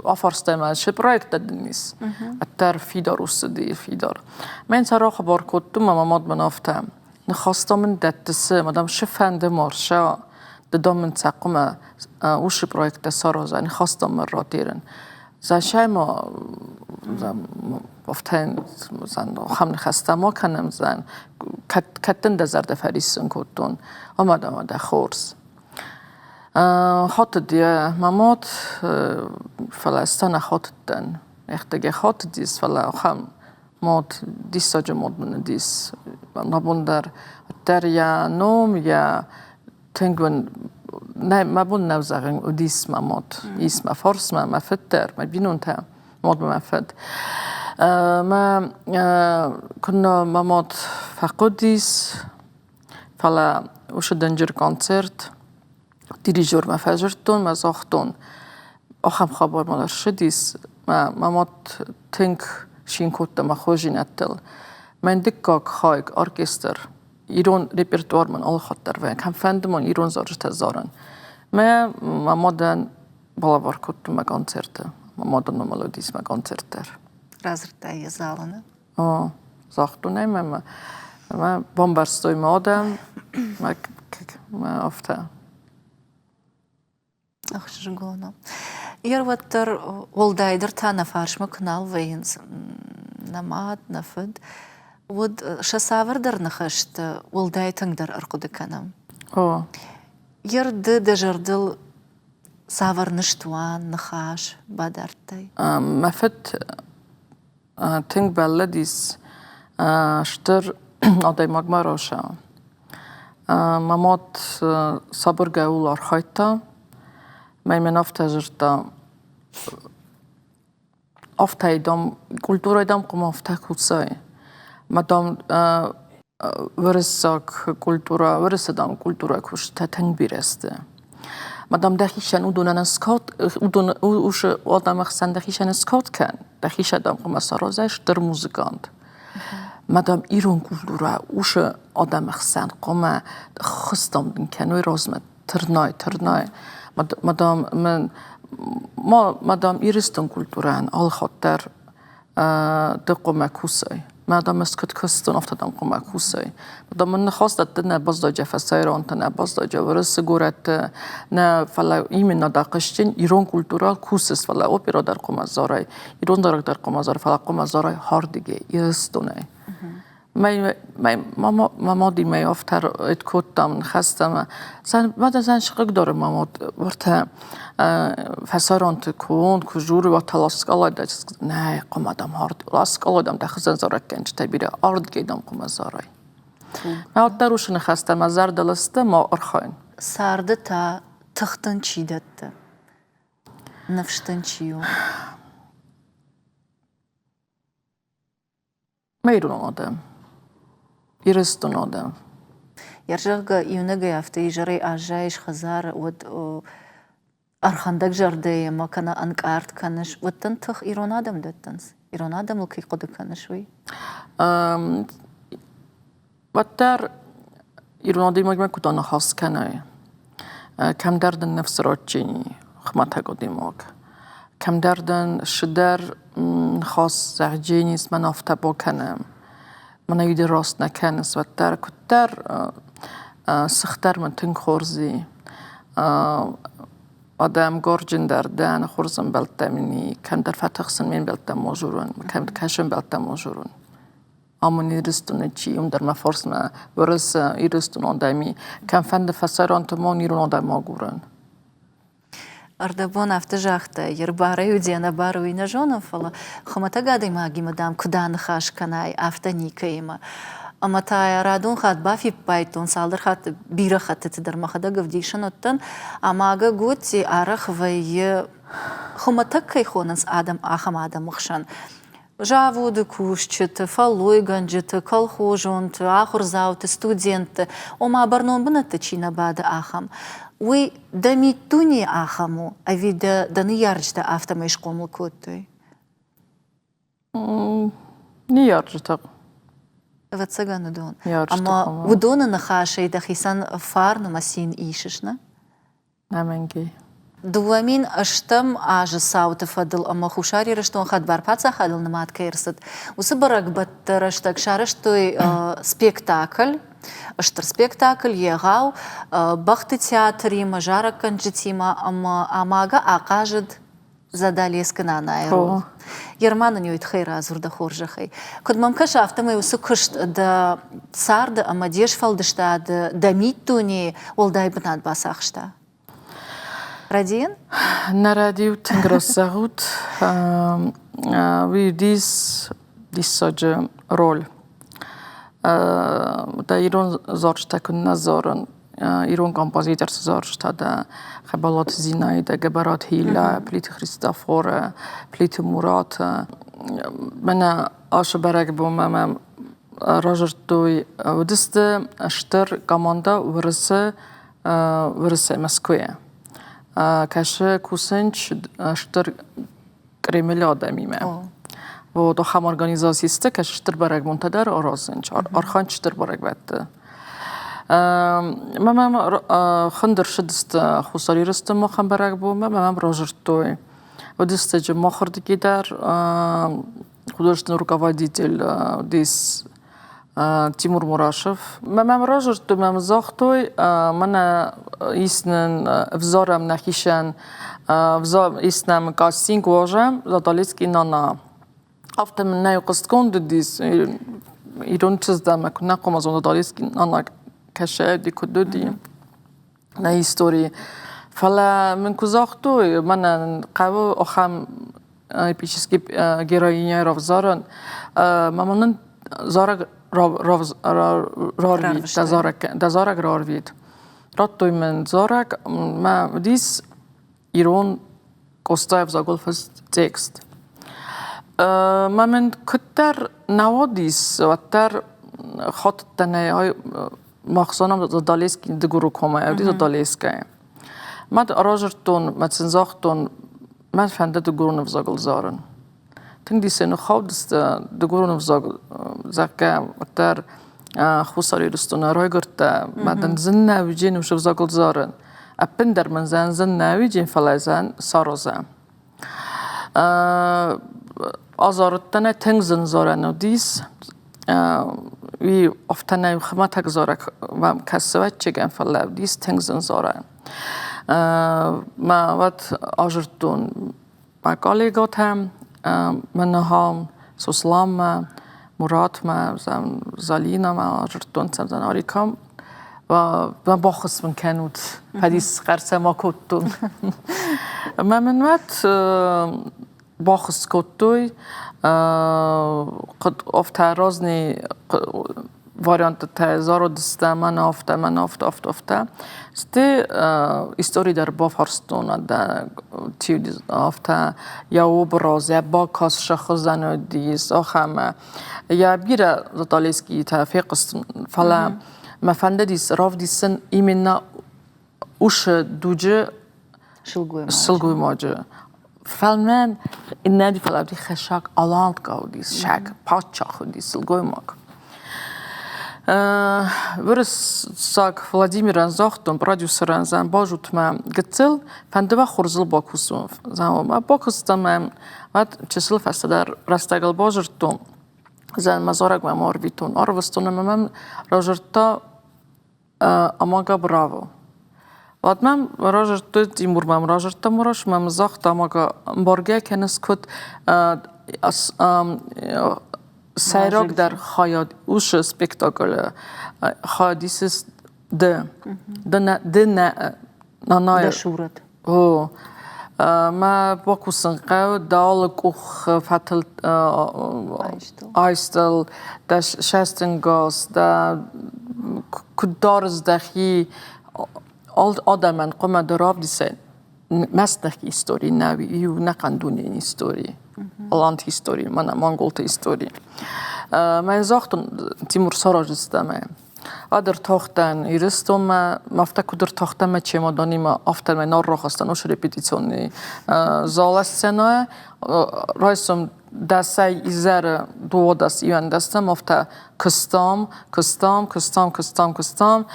афарста мӕ шы проекттӕ дын ис ӕддӕр фидар уыцыди фидар мӕн сӕ рахабар кодтон мӕ мӕ мад мын афтӕ ныхаста мын дӕттысы мадам шы фӕнды марша ды дам мын цӕхъуымӕ уышы проекттӕ сараза ныхаста мын ратерын Зашай ма ахӕм ныхӕстӕ ма кӕнӕм зӕн, кӕд дын дӕ зӕрдӕ фӕриссын кодтон, ӕмӕ дӕ дӕ хорз. Хатыд йӕ мӕ мад, фӕлӕ ӕз та нӕ хатыдтӕн. Ӕхтӕг йӕ хатыдис, фӕлӕ ахӕм мад, диссаджы мад мын уыдис. Абон дӕр дӕр йӕ ном, йӕ тынг мын нӕ мӕ бон нӕу зӕгъын, уыдис мӕ мад, ис мӕ фарсмӕ, мӕ фыд дӕр, мӕ бинонтӕ, мад мӕ фыд. Мӕ куыннӕ мӕ мад фӕхъуыдис, фӕлӕ уыцы дынджыр концерт дирижермӕ фӕдзырдтон мӕ загътон, ахӕм хабар мыл ӕрцыдис, мӕ мӕ мад тынг цин кодта мӕ хорздзинӕдтыл. Мӕн дыккаг хай оркестр ирон репертуар мын алыхатт дӕр вӕййы, кӕмфӕнды мын ирон зарджытӕ зарын. Мӕ мӕ мадӕн балӕвар кодтон мӕ концерты. Мӕ мадӕн мӕ мелодис мӕ концерт дӕр. Радзырдтай йӕ залы, нӕ? О, загътон ӕй мӕ мӕ бамбӕрстой мӕ адӕм, мӕ мӕ афтӕ. Ӕхсызгон у. Йер уӕддӕр уӕлдайдӕр та нӕ фарсмӕ куы нал вӕййынц нӕ мад, нӕ фыд, уӕд сӕ цавӕрдӕр ныхӕстӕ уӕлдай тынгдӕр ӕрхъуыды кӕнӕм. О. Йер ды дӕ зӕрдыл цавӕр ныстуан, ныхас бадардтай? Мӕ фыд тынг бӕллыдис стыр адӕймагмӕ рауса. Мӕ мад сабыргай ууыл архайдта, мӕ мын афтӕ дзырдта, афтӕ, дам, культурӕ, дам, хъуамӕ афтӕ кусай. Мӕ, дам, уырыссаг культурӕ, уырысы, дам, культурӕ куыстытӕ тынг бирӕ сты. Ма, дам, дӕхицӕн уыдонӕн скод, уыдон усы адӕмы хсӕн дӕхицӕн скод кӕн, дӕхицӕн, дам, хъуамӕ саразай стыр музыкант. Ма, дам, ирон культурӕ усы адӕмы хсӕн хъуамӕ ххуыс, дам, дын кӕной размӕ тырнай, тырнай. Ма, дам, мын, ма, ма, дам, Ирыстон культурӕйӕн алыхатт дӕр ды хъуамӕ кусай. Мӕ адӕм ӕз куыд куыстон, афтӕ дӕм хъуамӕ кусай. Дӕ мын ныхас дӕтты нӕ баззайджа фӕсайронты, нӕ баззайджа уырысы горӕтты, нӕ, фӕлӕ именно дӕ хъысджын ирон культурӕ кусыс, фӕлӕ опера дӕр хъуамӕ зарай, ирон зарӕг дӕр хъуамӕ зарай, фӕлӕ хъуамӕ зарай хардыгӕй, Ирыстонӕй. Мӕ мадимӕ афтӕ кодтам ныхӕстӕ Мадӕ зӕн схъыгдары мӕ мад уартӕ фӕсарӕнты куы уон, куы журы уартӕ ласкъалай дӕ нӕ хъуамӕ дам ард ласкъалай дам дӕхицӕн зарӕггӕнджытӕ бирӕ ардгӕй дам хъуамӕ зарай. Мӕ уӕддӕр уыцы ныхӕстӕ мӕ зӕрдыл сты мӕ архайын. Царды та тых дын чи дӕтты, ныфс дын чи у? Мӕ ирон адӕм, Ирыстон адӕм. Йӕ зӕгъгӕ, иунӕгӕй афтӕ изӕрӕй аззайыс хӕдзары, уӕд ӕрхӕндӕг зӕрдӕимӕ кӕнӕ ӕнкъард кӕныс, уӕд дын тых ирон адӕм дӕттынц? Ирон адӕмыл кӕй хъуыды кӕныс, уый? Уӕддӕр ирон адӕймагмӕ куыд аныхас кӕнай, кӕмдӕр дын ныфс радджени хуымӕтӕг адӕймаг, кӕмдӕр дын цыдӕр ныхас зӕгъджени мӕн афтӕ бакӕнӕм. Мӕнӕ уый дӕр раст нӕ кӕныс, уӕддӕр куыддӕр сыхдӕр мын тынг хорз и. Адӕм горджындӕр дӕн, хорз ӕмбӕлттӕ мын и, кӕмдӕр фӕтыхсын ме мбӕлттӕм ма журын, кӕм кӕсы ӕмбӕлттӕм ма журын. Амон Ирыстоны чи, уым дӕр мӕ фарсмӕ Уырыс Ирыстон адӕми, кӕмфӕнды фӕцӕрон, мон ирон адӕм агурын. Ӕрдӕбон афтӕ загъта, йе рбарӕй уыди, ӕнӕбары уый нӕ зонын, фӕлӕ хуымӕтӕг адӕймагимӕ, дам, куыд аныхас кӕнай, афтӕ никӕимӕ. Ӕмӕ та йӕ радон хатт бафиппайдтон, цалдӕр хатты, бирӕ хӕттыты дӕр мӕхӕдӕг ӕвдисӕн уыдтӕн, ӕмӕ Гаготти арӕх вӕййы, хуымӕтӕг кӕй хонынц адӕм, ахӕм адӕмы хсӕн. Заводы кусджыты, фӕллойгӕнджыты, колхозонты, ахуырдзауты, студентты, ома бӕрнон бынӕтты чи нӕ бады, ахӕм. Уый дӕ миддуне ахӕм у, ӕви дӕ дӕ ныййарджытӕ афтӕмӕй схъомыл кодтой? Ныййарджытӕ. Ӕвӕццӕгӕн, уыдон. Ӕмӕ уыдоны ныхасӕй дӕхицӕн фарн ӕмӕ цин исыс, нӕ? Ӕмӕнгӕй. 2008 азы цауты фӕдыл ӕмӕ Хуссар Ирыстон хӕдбар паддзахадыл нымад кӕй ӕрцыд, уыцы бӕрӕгбӕтты рӕстӕг сарӕзтой спектакль, стыр спектакль егъау бӕхты театримӕ, зарӕггӕнджытимӕ ӕмӕ Амага ахъазыд Задалескы нанайы роль. Ерман ын уый тыххӕй радзур дӕ хорзӕхӕй. Куыд мӕм кӕсы, афтӕмӕй уыцы куыст дӕ царды ӕмӕ де сфӕлдыстады, дӕ миддунейы уӕлдай бынат бацахста. Рӕдийын? Нӕ рӕдийут, тынг раст зӕгъут. Уый уыдис диссаджы роль. Дӕ ирон зарджытӕ куыннӕ зарын, ирон композиторты зарджытӕ дӕ Хӕбӕлаты Зинаидӕ, Гӕбӕраты Хилӕ, Плиты Христофоры, Плиты Мураты. Мӕнӕ ацы бӕрӕгбонмӕ мӕм разырдтой, уыдысты стыр командӕ Уырысы Уырысы Мӕскуыйы. Кӕсы кусынч стыр Кремлы адӕмимӕ. Вот ахӕм организаци сты, кӕсы стыр бӕрӕгбонтӕ дӕр аразынц, архайынц стыр бӕрӕгбӕтты. Мӕ мӕм хуынд ӕрцыдысты Хуссар Ирыстонмӕ ахӕм бӕрӕгбонмӕ, мӕ мӕм разырдтой. Уыдысты махырдыги дӕр художественный руководитель уыдис Тимур Мурашев. Мӕ мӕм разырдтой, мӕм загътой, мӕнӕ ис нын ӕвзарӕм нӕхицӕн, ис нӕм кастинг уажӕм Задалецкий нана. Афтӕ мын нӕ хъуыстгонд уыдис, ирон чызг дӕ мӕ куы нӕ хъуамӕ зона Задалецкий нана кӕсӕди, куыд уыди. Нӕ историйы. Фӕлӕ мын куы загътой, мӕнӕн хъӕуы ахӕм эпический героиня равзарын, мӕ мын зарӕг рарвит, дӕ зарӕг рарвит. Радтой мын зарӕг, мӕ уыдис ирон Къостайы ӕвзагыл фыст текст. Мӕ мын куыддӕр нӕ уыдис, уӕддӕр хатыдтӕн ӕй мах зонӕм Задалески дыгуры комӕй, ӕвди Задалескӕй. Мад аразырдтон, мӕ сын загътон, мӕн фӕнды дыгурон ӕвзагыл зарын. Тынг диссӕй ныххаудысты дыгурон ӕвзаг, зӕгъгӕ, уӕддӕр Хуссар Ирыстоны райгуырдтӕ, мӕ дын зын нӕ уыджен уыцы ӕвзагыл зарын. Ӕппындӕр мын зӕн зын нӕ уыджен, фӕлӕ зӕн саразӕ. Азарыдтӕн тынг зын зарӕн уыдис. Уый афтӕ нӕ хуымӕтӕг зарӕг мӕм кӕсы ӕвӕццӕгӕн, фӕлӕ уыдис тынг зын зарӕн. Мӕ уӕд азырдтон мӕ коллегӕтӕм, мӕ ныхам Сосланмӕ, Муратмӕ, Залинамӕ азырдтон сӕм Арикам. Мӕ баххуыс мын кӕнут, фӕдис хъӕр сӕ ма кодтон. Мӕ мын уӕд баххуыс кодтой, афтӕ разный варианттӕ зародыстӕ, мӕнӕ афтӕ, мӕнӕ афтӕ, афтӕ, афтӕ. Сты истори дӕр бафарстон, афтӕ йӕ образ, йӕ бакаст сӕхуызӕн уыдис, ахӕм. Йӕ бирӕ Задалескийтӕ фехъуыстон, фӕлӕ мӕ фӕндыдис равдисын именно усы дуджы сылгоймаджы. Фӕлмӕн иннӕ фӕлӕ хӕсаг алантка уыдис, сӕг паддзах уыдис сылгоймаг. Уырыссаг Владимирӕн загътон, продюсерӕн зӕн базут мӕ гыццыл, фӕнды уӕ хорзыл бакусон. Зӕгъон, бакуыстам ӕм, уӕд чысыл фӕстӕдӕр рӕстӕгыл базыдтон. Зӕн мӕ зарӕг мӕм арвитон. Арвыстон ӕмӕ мӕм разырдта Амага браво. Уӕд мӕм разырдтой, Тимур мӕм разырдта Мураш, мӕм загъта, Амага, ӕмбаргӕ кӕныс, куыд сӕйрагдӕр хайад усы спектаклы хайад исыс ды. Ды нӕ нанайы. Дӕ сурӕт. О, мӕ бакусын хъӕуы дӕ алы къух фӕтыл айстыл, дӕ сӕстынгас, дӕ куыд дарыс дӕхи адӕмӕн хъуамӕ ды равдисай мӕстнӕхи истори нӕ иу нӕхъӕн дунейы истори, аланты истори, мӕнӕ монголты истори. Мӕн загътон, Тимур сараздзыстӕм ӕй. Ӕд ӕртахтӕн Иристонмӕ, афтӕ куд ӕртахтӕн мӕ чемоданимӕ, афтӕ мӕ наррахастан уыцы репетиционный зала сценӕйӕ. Райсом дӕсӕй изӕры 12 иуӕндӕсӕм афтӕ куыстам, куыстам, куыстам, куыстам, куыстам.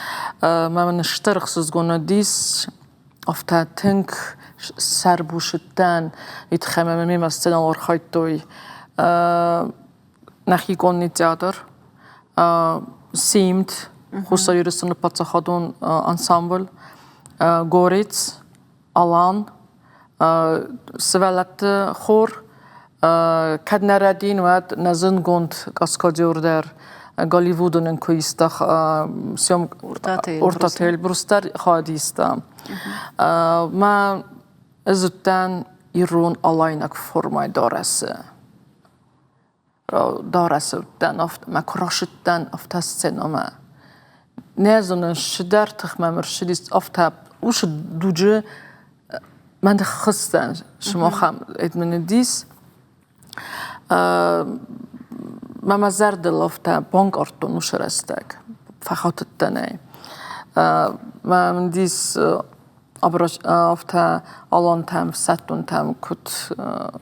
Мӕ мын стыр ӕхсызгон уыдис, афтӕ тынг сӕрбусыдтӕн, уый тыххӕй мӕ мемӕ сценӕйыл архайдтой нӕхи конный театр, Симд, Хуссар Ирыстоны паддзахадон ансамбль, Горец, Алан, сывӕллӕтты хор, кӕд нӕ рӕдийын, уӕд нӕ зындгонд каскадер дӕр Голливуды нын куы иста Уртаты Эльбрус дӕр хайад иста. Мӕ ӕз уыдтӕн ирон алайнаг формӕйы дарӕсы. Дарӕсы уыдтӕн, мӕ куы рашыдтӕн, афтӕ сценӕмӕ. Нӕ зонын, цыдӕр тых мӕм ӕрцыдис, афтӕ уыцы дуджы мӕ ныххызтӕн сымахӕн мын уыдис. Мӕ мӕ зӕрдыл афтӕ банкъардтон уыцы рӕстӕг, фӕхатыдтӕн ӕй. Мӕ мын дис афтӕ алантӕм, ӕфсӕддонтӕм куыд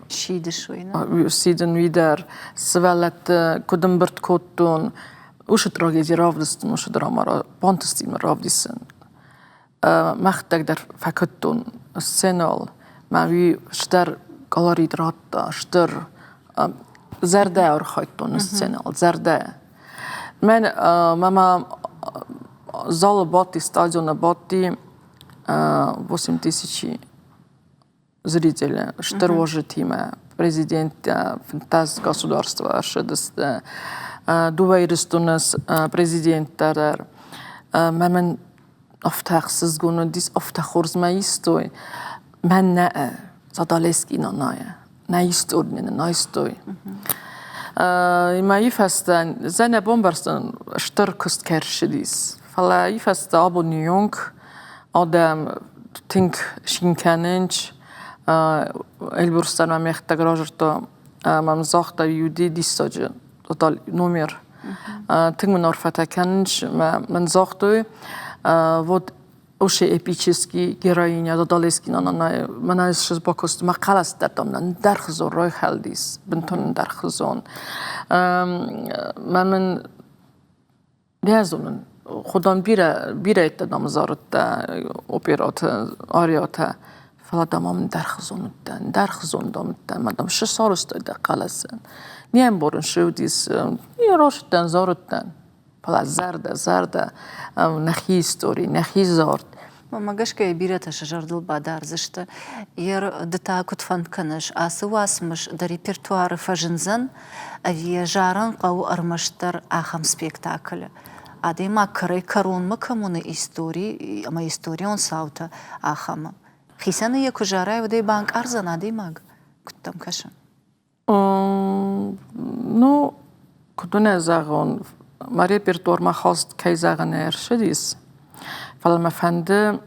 сидыс уый, нӕ? Сидын уый дӕр, сывӕллӕтты куыд ӕмбырд кодтон, уыцы трагеди равдыстон, уыцы драма бантыстимӕ равдисын. Мӕхӕдӕг дӕр фӕкодтон сценӕйыл, мӕ уый стыр колорит радта, стыр зӕрдӕ архайдтон сценӕйыл, зӕрдӕ. Мӕн мӕ залы бадти, стадионы бадти 8000 зрителя, стыр уазджытимӕ, президенттӕ, фынддӕс государство ӕрцыдысты, дыууӕ Ирыстоны президенттӕ дӕр. Мӕ мын афтӕ ӕхсызгон уыдис, афтӕ хорз мӕ истой. Мӕн нӕ Задалески нанайы нӕ истой нын айстой. Мӕйы фӕстӕ зӕнӕ бамбӕрстон, стыр куыст кӕй ӕрцыдис. Фӕлӕ уый фӕстӕ абоны онг адӕм тынг цин кӕнынц. Эльбрус дӕр мӕм йӕхӕдӕг радзырдта ӕмӕ мын загъта иу диссаджы номер. Тынг мын арфӕтӕ кӕнынц мӕ мын загътой, вот уыцы эпический героиня Задалескина мӕнӕ ссыз бакуыст мӕ хъӕлӕс дӕр дам ӕндӕрхуызон райхӕлдис, бынтон ӕндӕрхуызон. Мӕ мын нӕ зонын, хуыдон бирӕ бирӕ дам зарыдта операты ариатӕ, фӕлӕ дам ам ӕндӕрхуызон уыдтӕн, ӕндӕрхуызон дам уыдтӕн, мӕ дам шы сарӕзтой дӕ хъӕлӕсӕн. Не мбарын, шы уыдис, растдӕн, зарыдтӕн. Фӕлӕ зӕрдӕ, зӕрдӕ, нӕхи истори, нӕхи зард. Мӕнмӕ гӕсгӕ бирӕтӕ сӕ зӕрдыл бадардзысты. Ер ды та куыд фӕнд кӕныс, ацы уацмыс дӕ репертуары фӕзындзӕн ӕви йӕ зарын хъӕуы ӕрмӕстдӕр ахӕм спектаклы? Адӕймаг кӕрӕй-кӕронмӕ кӕм уыны истори ӕмӕ историон цаутӕ, ахӕмы. Хицӕны йӕ куы зарай, уӕд ӕй банкъардзӕн адӕймаг? Куыд дӕм кӕсы? Ну, куыд уын ӕй зӕгъон, мӕ репертуармӕ хаст, кӕй зӕгъын ӕй ӕрцыдис, фӕлӕ мӕ фӕнды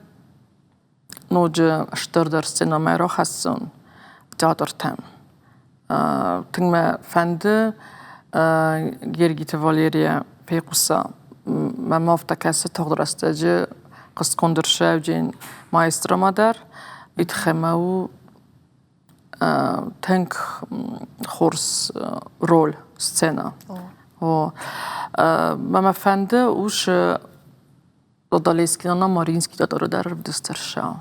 ноджы стырдӕр сценӕмӕ рахӕссон театртӕм. Тынг мӕ фӕнды Гергиты Валерийӕ фехъуса, мӕм афтӕ кӕсы тагъд рӕстӕджы хъуыстгонд ӕрсӕвджын маэстромӕ дӕр, уый тыххӕй мӕ у тынг хорз роль сцена. О. Мӕ фӕнды усы Задалескина Мариинский дӕр ӕрвдыстӕрсау.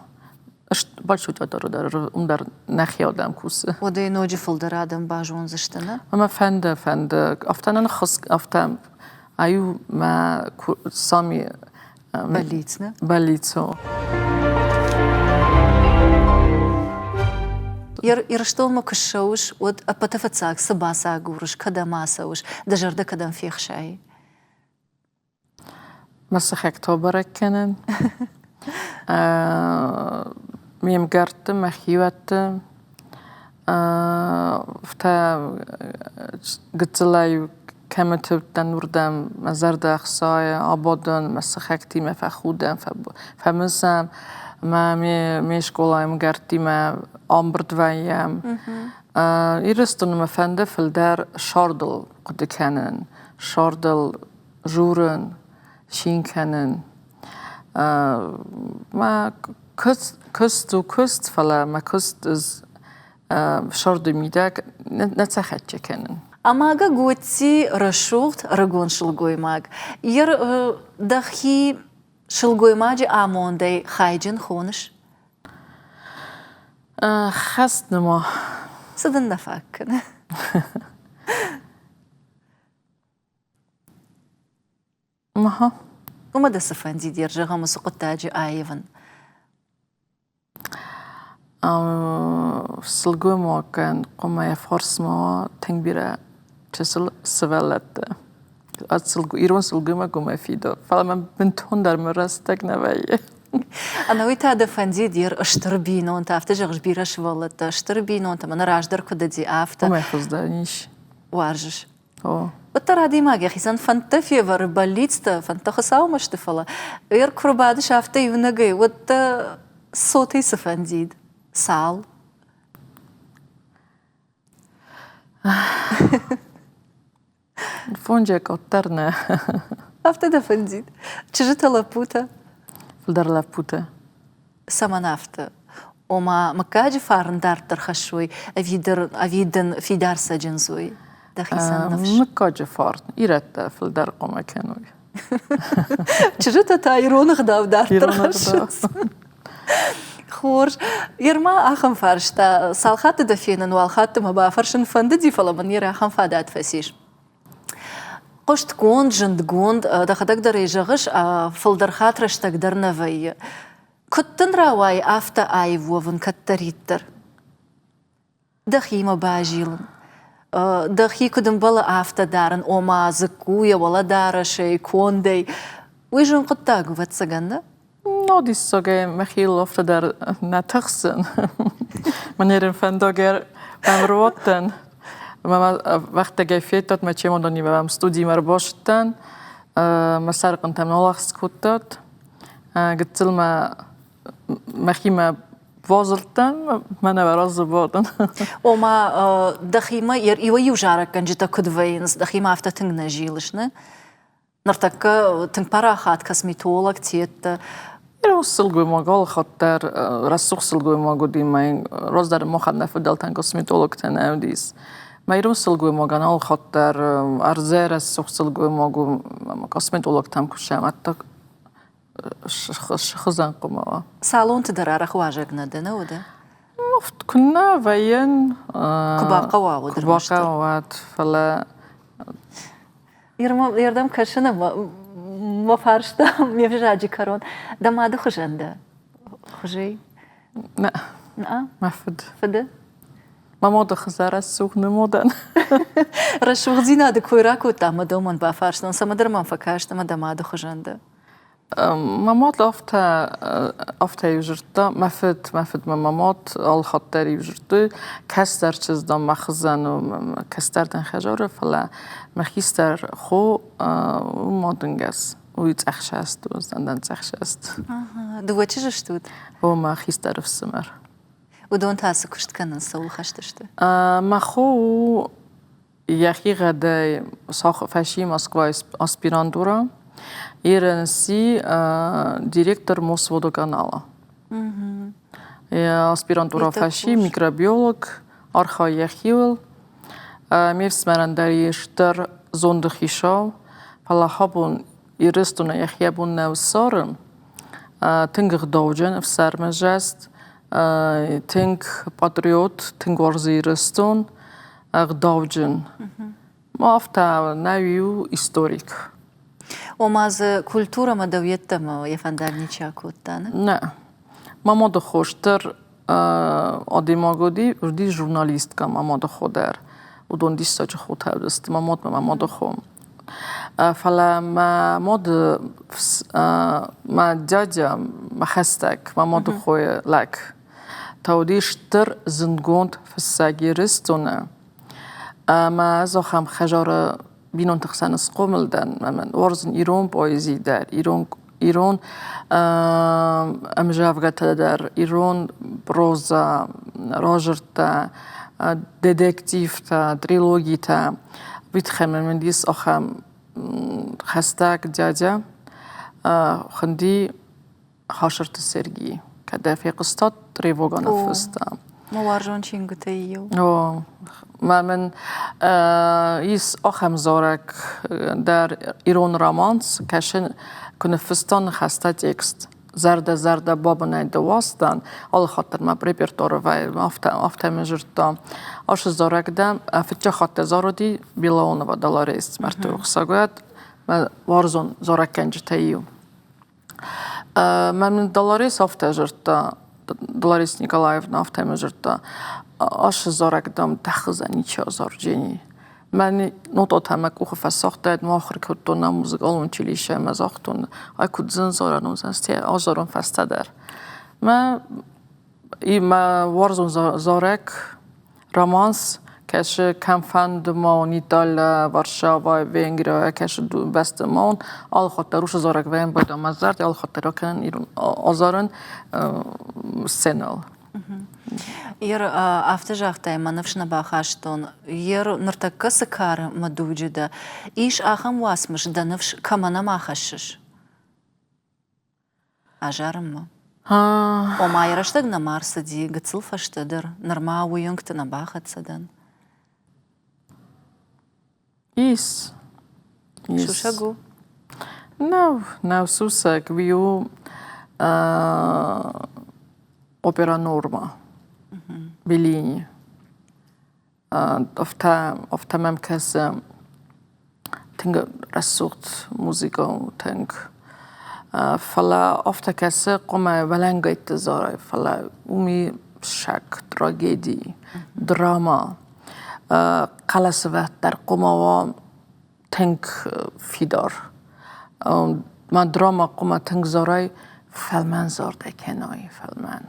Большой театры дӕр уым дӕр нӕхи адӕм кусы. Уӕдӕй ноджы фылдӕр адӕм базондзысты, нӕ? Ӕмӕ фӕнды, фӕнды. Афтӕ нӕ ныххуыс, афтӕ аю мӕ сами бӕллиц, нӕ? Бӕллиц, о. Ирыстонмӕ куы ссӕуыс, уӕд ӕппӕты фыццаг цы бацагурыс, кӕдӕм ацӕуыс, дӕ зӕрдӕ кӕдӕм фехсайы? Мӕ сыхӕгтӕ бӕрӕг кӕнын. Ме мгӕртты, мӕ хиуӕтты. Афтӕ гыццылӕй кӕмыты уыдтӕн, уырдӕм мӕ зӕрдӕ ӕхсайы, абадын, мӕ сыхӕгтимӕ фӕхудӕм, фӕмысӕм. Мӕ ме скъолайы мгӕрттимӕ ӕмбырд вӕййӕм. Ирыстоны мӕ фӕнды фылдӕр сӕрдыл хъуыды кӕнын, сӕрдыл журын, цин кӕнын. Мӕ куыст у куыст, фӕлӕ мӕ куыст ӕз сӕрды мидӕг нӕ цӕхӕтджы кӕнын. Амага Готти рӕсугъд ӕрыгон сылгоймаг. Ер дӕхи сылгоймаджы амондӕй хайджын хоныс? Хӕст нӕма. Цы дын нӕ фаг кӕны? Аха. Уымӕ дӕ цы фӕндид, зӕгъӕм, уыцы хъуыддаджы аивын? Сылгоймагӕн хъуамӕ йӕ фарсмӕ уа тынг бирӕ чысыл сывӕллӕттӕ. Ирон сылгоймаг уымӕй фидауы, фӕлӕ мӕм бынтондӕр мӕ рӕстӕг нӕ вӕййы. Ӕнӕуый та дӕ фӕндид йе стыр бинонтӕ, афтӕ зӕгъыс, бирӕ сывӕллӕттӕ, стыр бинонтӕ, мӕнӕ раздӕр куыд уыди, афтӕ. Уымӕй хуыздӕр ис. Уарзыс? О. Уӕддӕр адӕймаг йӕхицӕн фӕндтӕ февӕры, бӕллицтӕ, фӕндтӕ Хуыцаумӕ сты, фӕлӕ ӕр куы рбадыс афтӕ иунӕгӕй, уӕд дӕ цотӕй цы фӕндид? Цал? Фонджӕ къаддӕр нӕ. Афтӕ дӕ фӕндид? Чызджытӕ, лӕппутӕ? Фылдӕр лӕппутӕ. Цӕмӕн афтӕ? Ома, мыггаджы фарн дарддӕр хӕссой, ӕви, дӕр, ӕви дын фидар цӕджындз уой дӕхицӕн ныфс? Мыггаджы фарн ирӕттӕ фылдӕр хъуамӕ кӕной. Чызджытӕ та ирон ӕгъдау дарддӕр хӕссынц. Хорз. Ерма ахӕм фарста. Цал хатты дӕ фенын, уал хатты мӕ бафӕрсын фӕндыди, фӕлӕ мын ер ахӕм фадат фӕцис. Хъуыстгонд, зындгонд, дӕхӕдӕг дӕр ӕй зӕгъыс, фылдӕр хатт рӕстӕг дӕр нӕ вӕййы. Куыд дын рауайы афтӕ аив уӕвын кӕддӕриддӕр? Дӕхимӕ базилын, дӕхи куыд ӕмбӕлы, афтӕ дарын, ома дзыкку йӕ уӕлӕдарӕсӕй, кондӕй. Уый зын хъуыддаг у, ӕвӕццӕгӕн, нӕ? Но диссагӕй мӕхил афтӕ дӕр нӕ тыхсын. Мӕнерин фӕндагӕр ӕмруадтӕн. Мӕ вӕхтӕгӕй федтат, мӕ чемоданимӕ мӕм студимӕ ӕрбацыдтӕн. Мӕ сӕрхъынтӕм налахст кодтат. Гыццыл мӕ мӕхимӕ базылдтӕн, мӕнӕ разы бадын. Ома, дӕхимӕ иуӕй-иу зарӕггӕнджытӕ куыд вӕййынц, дӕхимӕ афтӕ тынг нӕ зилыс, нӕ? Ныртӕккӕ тынг парахат косметолог, теттӕ. Ирон сылгоймаг алыхатт дӕр рӕсугъд сылгоймаг уыди, мӕ раздӕр махӕн нӕ фыдӕлтӕн косметологтӕ нӕ уыдис. Мӕ ирон сылгоймагӕн алыхатт дӕр ӕрдзӕй рӕсугъд сылгоймаг у, косметологтӕм кусӕм, ӕддаг схызӕн хъуымӕ уа. Салонты дӕр арӕх уазӕг нӕ дӕ, нӕ уыды? Куыннӕ вӕййын. Куы бахъӕуа, уӕд. Куы бахъӕуа, уӕд, фӕлӕ Ердӕм кӕсын ӕмӕ мӕ фарста ме взаджы кӕрон. Дӕ мады хуызӕн дӕ? Хуызӕй? Нӕ. Нӕ? Мӕ фыд. Фыды? Мӕ мады хызӕ рӕсугъд нымодӕн. Рӕсугъддзинады кой ракодта ӕмӕ дӕу мӕн бафарстон, цӕмӕдӕр мӕм фӕкаст ӕмӕ дӕ мады хуызӕн дӕ. Мӕ мад афтӕ афтӕ-иу дзырдта, мӕ фыд, мӕ фыд мӕ мӕ мад алыхатт дӕр-иу дзырдтой, кӕстӕр чызг, дам, мӕ хызӕн у, кӕстӕр дӕн хӕдзары, фӕлӕ мӕ хистӕр хо у мадынгӕс, уый цъӕхсаст у, ӕз дӕн цъӕхсаст. Дыууӕ чызджы стут? О, мӕ хистӕр ӕфсымӕр. Уыдон та цы куыст кӕнынц, цӕуыл хӕст сты? Мӕ хо у йӕхигъӕдӕй фӕси Москвайы аспирантура, РНС-и директор Мосводоканала. Аспирантура фӕси, микробиолог, архайы йӕхиуыл. Ме фсымӕрӕн дӕр ис стыр зонды хицау, фӕлӕ абон Ирыстоны йӕхи бон нӕу ссарын. Тынг ӕгъдауджын, ӕфсӕрмызӕст. Тынг патриот, тынг уарзы Ирыстон, ӕгъдауджын. Афтӕ нӕ иу историк. Ома дзы культурӕмӕ дӕу йеддӕмӕ йӕ фӕндаг ничи акодта, нӕ? Нӕ. Мӕ мады хо стыр адӕймаг уыди, уыди журналисткӕ мӕ мады хо дӕр. Уыдон диссаджы хотӕ уыдысты мӕ мад мӕ мады хо. Фӕлӕ мӕ мады мӕ дядя, мӕ хӕстӕг, мӕ мады хойы лӕг та уыди стыр зындгонд фыссӕг Ирыстоны. Ӕмӕ ӕз ахӕм хӕдзары бинонты хсӕн схъомыл дӕн. Ӕмӕ уарзын ирон поэзи дӕр, ирон ӕмзӕвгӕтӕ дӕр, ирон прозӕ, радзырдтӕ, детективтӕ, трилогитӕ. Уый тыххӕй мӕм ис ахӕм хӕстӕг дядя, хуынди Хасырты Сергий. Кӕд дӕ фехъуыстат, тревога ныффыста. Мӕ уарзон чингуытӕй иу. О, мӕ мын ис ахӕм зарӕг дӕр ирон романс, кӕсын, куы ныффыстон ныхӕстӕ текст. Зӕрдӕ, зӕрдӕ бабынӕй ды уастан, алы хатт дӕр мӕ репертуары вӕййы, афтӕ мын зырдта. Ашы зарӕг дӕ фыццаг хатт зарыди Белоунова Долорес, мӕрдты рухсаг мӕ уарзон зарӕггӕнджытӕй иу. Мӕн Долорес афтӕ зырдта, Долорес Николаевна афтӕ мын зырдта, ашы зарӕг, дам, тӕххызӕн ничи азарджени. Мӕн нотатӕ мӕ къухы фӕсагътаид, ма ахуыр кодтон нӕ музыкалон училище ӕмӕ загътон, ай куыд зын зарӕн уыдзӕн, стӕй азарон фӕстӕдӕр. Мӕ И мӕ уарзон зарӕг романс кӕсы кӕмфӕнды ма уон Италия, Варшава, Венгрия, кӕсы бӕсты ма уон, алы хатт дӕр уыцы зарӕг вӕййын байдам мӕ зӕрдӕ, алы хатт дӕр акӕнын ирон азарын сценӕйыл. Ер афтӕ загътай, мӕ ныфс нӕ бахастон. Ер ныртӕккӕ цы кары мӕ дуджы дӕ, ис ахӕм уацмыс дӕ ныфс кӕмӕ нӕма хӕссыс? Азарынмӕ. Ома йӕ рӕстӕг нӕма рцыди, гыццыл фӕстӕдӕр, нырма уыйонгты нӕ бахӕццӕ дӕн. Ис. Ис. Сусӕг у? Нӕу, нӕу сусӕг. Уый у опера Норма. Беллини. Афтӕ мӕм кӕсы тынг рӕсугъд музыкӕ у, тынг. Фӕлӕ афтӕ кӕсы, хъуамӕ уӕлӕнгӕйтты зарай, фӕлӕ уым и саг трагеди, драма. Хъӕлӕсывӕд дӕр хъуамӕ уа тынг фидар. Мӕ драма хъуамӕ тынг зарай, фӕлмӕн зардӕй кӕнай, фӕлмӕн.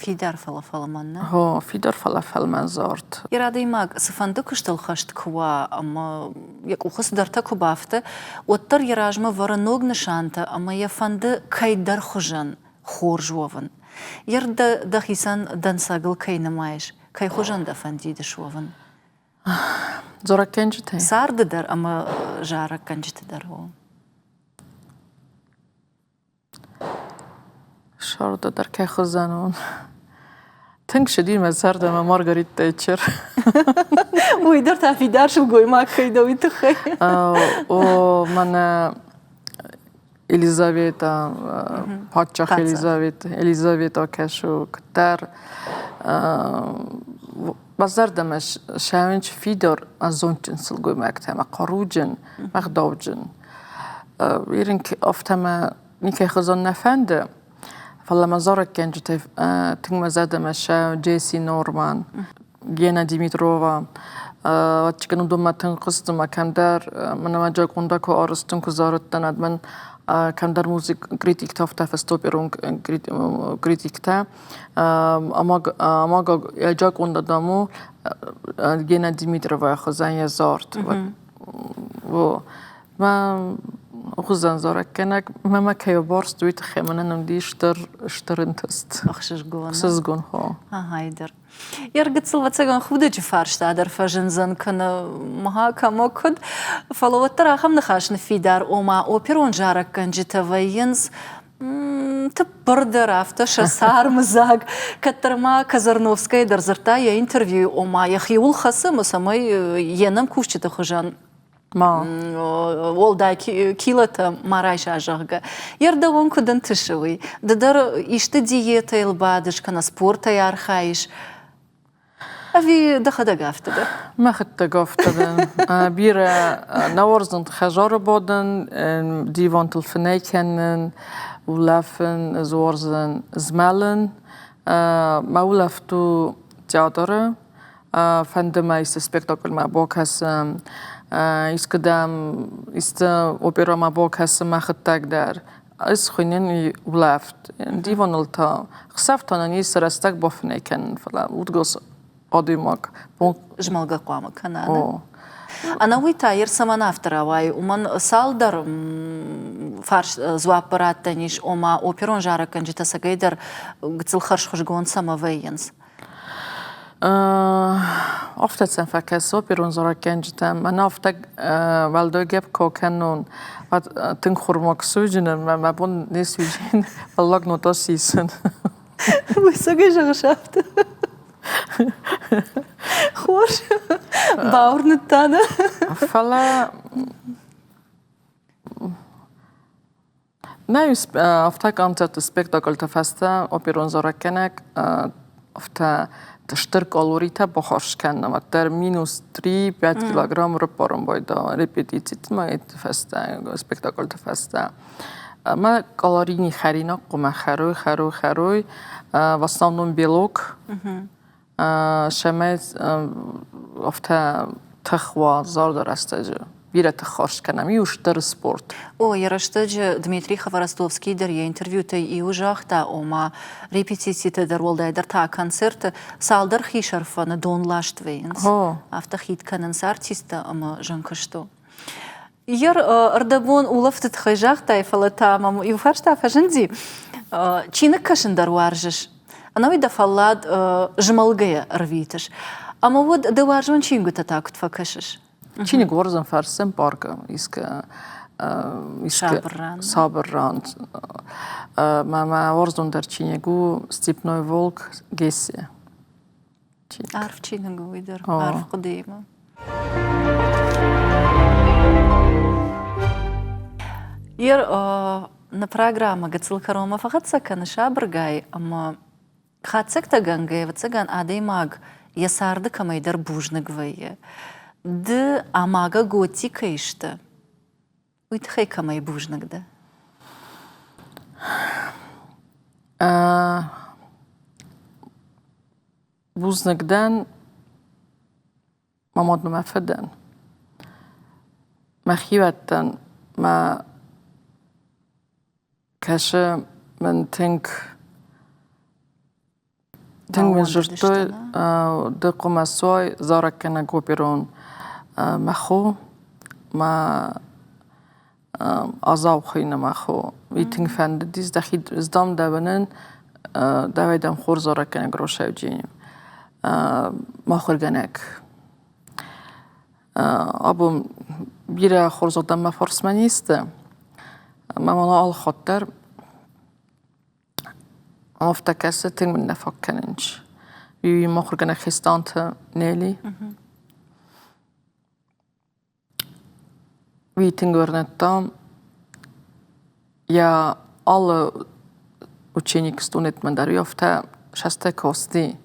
Фидар, фӕлӕ фӕлмӕн, нӕ? О, фидар, фӕлӕ фӕлмӕн зард. Йӕ адӕймаг цыфӕнды куыстыл хӕст куы уа ӕмӕ йӕ къухы цыдӕртӕ куы бафты, уӕддӕр йӕ размӕ вӕры ног нысантӕ ӕмӕ йӕ фӕнды кӕйдӕр хуызӕн хорз уӕвын. Йӕ дӕхицӕн дӕнцӕгыл кӕй нымайыс, кӕй хуызӕн дӕ фӕндид суӕвын? Зарӕггӕнджытӕ? Царды дӕр ӕмӕ зарӕггӕнджыты дӕр, о. Сӕрды дӕр кӕй хуызӕн уон. Тынг сыди мӕ зӕрдӕмӕ Маргарит Тэтчер. Уый дӕр та фидар сылгоймаг кӕй дӕ, уый тыххӕй. О, мӕнӕ Елизавета, паддзах Елизавета, Елизавета кӕсы куыддӕр мӕ зӕрдӕмӕ сӕвынч фидар зондджын сылгоймӕгтӕ ӕмӕ хъаруджын, ӕгъдауджын. Ирын афтӕмӕ никӕй хуызӕн нӕ фӕнды, фӕлӕ мӕ зарӕггӕнджытӕй тынг мӕ зӕрдӕмӕ сӕ Джесси Норман, Гена Димитрова, ӕвӕццӕгӕн уыдонмӕ тынг хъуыстон ӕмӕ кӕмдӕр мӕнӕ мӕ Джаконда куы арызтон, куы зарыдтӕн, уӕд мӕн кӕмдӕр музык критиктӕ афтӕ фыстой оперон критиктӕ, ӕмӕ Джаконда дам у Гена Димитровайы хуызӕн йӕ зард. Во. Мӕ хуызӕн зарӕггӕнӕг мӕ мӕ кӕй барст, уый тыххӕй мӕнӕн уыди стыр стыр ӕнтыст. Ӕхсызгон. Ӕхсызгон, хо. Ага, Йе ргыццыл ӕвӕццӕгӕн худӕджы фарста дӕр фӕзындзӕн кӕнӕ мӕ кӕмӕ куыд, фӕлӕ уӕддӕр ахӕм ныхас ныффидар, ома оперон зарӕггӕнджытӕ вӕййынц тыппырдӕр, афтӕ сӕ цармыдзаг. Кӕддӕр ма Казарновская дӕр дзырдта йӕ интервьюйы, ома йӕхиуыл хӕцы ӕмӕ цӕмӕй йе нӕмкусджыты хуызӕн. Ма. Уӕлдай килотӕ ма райса, зӕгъгӕ. Йе рдӕуон куыд ӕнтысы уый? Ды дӕр исты диетӕйыл бадыс, кӕнӕ спортӕй архайыс? Ӕви дӕхӕдӕг афтӕ дӕ? Мӕхӕдӕг афтӕ дӕн. Бирӕ нӕ уарзын хӕдзары бадын, дивантыл фынӕй кӕнын, улӕфын, ӕз уарзын змӕлын. Мӕ улӕфт у театры. Фӕнды мӕ исты спектакльмӕ бакӕсын, искуыдӕм исты оперӕмӕ бакӕсын мӕхӕдӕг дӕр. Ӕз хуыйнын улӕфт. Диваныл та хсӕв та нын ис рӕстӕг бафынӕй кӕнын, фӕлӕ удгос адӕймаг змӕлгӕ хъуамӕ кӕна. Ӕнӕуый та йе цӕмӕн афтӕ рауайы, уымӕн цалдӕр фарс дзуаппы раттӕн ис, ома оперон зарӕггӕнджытӕ цӕгӕйдӕр гыццыл хӕрзхуызгонд цӕмӕ вӕййынц. Афтӕ сӕм фӕкӕсы оперон зарӕггӕнджытӕм. Мӕнӕ афтӕ уӕлдай гӕпп куы кӕнон, уӕд тынг хурмаг суыдзынӕн, мӕ бон не суыдзӕн фӕллаг нота сисын. Уый цӕгӕй зӕгъыс афтӕ? Хорз, бауырныдта нӕ. Фӕлӕ Нӕ афтӕ концертты спектакльты фӕстӕ оперон зарӕггӕнӕг афтӕ стыр калоритӕ бахарз кӕнӕм, уӕддӕр минус 3-5 килограмм раппарын байдайы репетициты фӕстӕ, спектакльты фӕстӕ. Ӕмӕ калорийный хӕринаг хъуамӕ хӕрой, хӕрой, хӕрой. В основном белок. Цӕмӕй афтӕ тых уа зарды рӕстӕджы. Бирӕ тых ххуыс кӕнӕм, иу стыр спорт. О, йӕ рӕстӕджы Дмитрий Хворостовский дӕр йӕ интервьютӕй иуы загъта, ома репетицитӕ дӕр, уӕлдайдӕр та концерты цалдӕр хисӕрфӕны донласт вӕййынц. Афтӕ хид кӕнынц артисттӕ ӕмӕ зын куыст у. Йе рдӕбон улӕфты тыххӕй загътай, фӕлӕ та мӕм иу фарста фӕзынди. Чиныг кӕсын дӕр уарзыс? Ӕнӕуи дӕ фӕллад змӕлгӕйӕ ӕрвитыс. Ӕмӕ уӕд дӕ уарзон чингуытӕ та куыд фӕкӕсыс? Чиныг уарзын фӕрсӕм паркы искӕ Сабыр ран. Сабыр ран. Мӕ мӕ уарзондӕр чиныг у «Степной волк» Гессе. Арф чиныг у уый дӕр, арф хъуыдыимӕ. Ер нӕ программӕ гыццыл кӕронмӕ фӕхӕццӕ кӕны сабыргай ӕмӕ хатдзӕгтӕгӕнгӕ, ӕвӕццӕгӕн, адӕймаг йӕ царды кӕмӕйдӕр бузныг вӕййы. Ды Амага Готти кӕй сты, уый тыххӕй кӕмӕй бузныг дӕ? Бузныг дӕн мӕ мад мӕ фыдӕн, мӕ хиуӕттӕн, мӕ кӕсы мын тынг тынг мын дзырдтой ды хъуамӕ суай зарӕггӕнӕг оперон мӕ хо, мӕ Азау хуыйны мӕ хо. Уый тынг фӕндыдис дӕхи здам дӕуӕнӕн, дӕуӕй дӕм хорз зарӕггӕнӕг Рошӕуджини. Махуыргӕнӕг. Абон бирӕ хорз адӕм мӕ фарсмӕ не сты. Мӕ мӕнӕ алыхатт дӕр афтӕ кӕсы, тынг мын нӕ фаг кӕнынц. Уый махуыргӕнӕг Хестанты Нелли. Уый тынг уырныдта, йӕ алы ученик студентмӕ дӕр уый афтӕ сӕстӕ касти.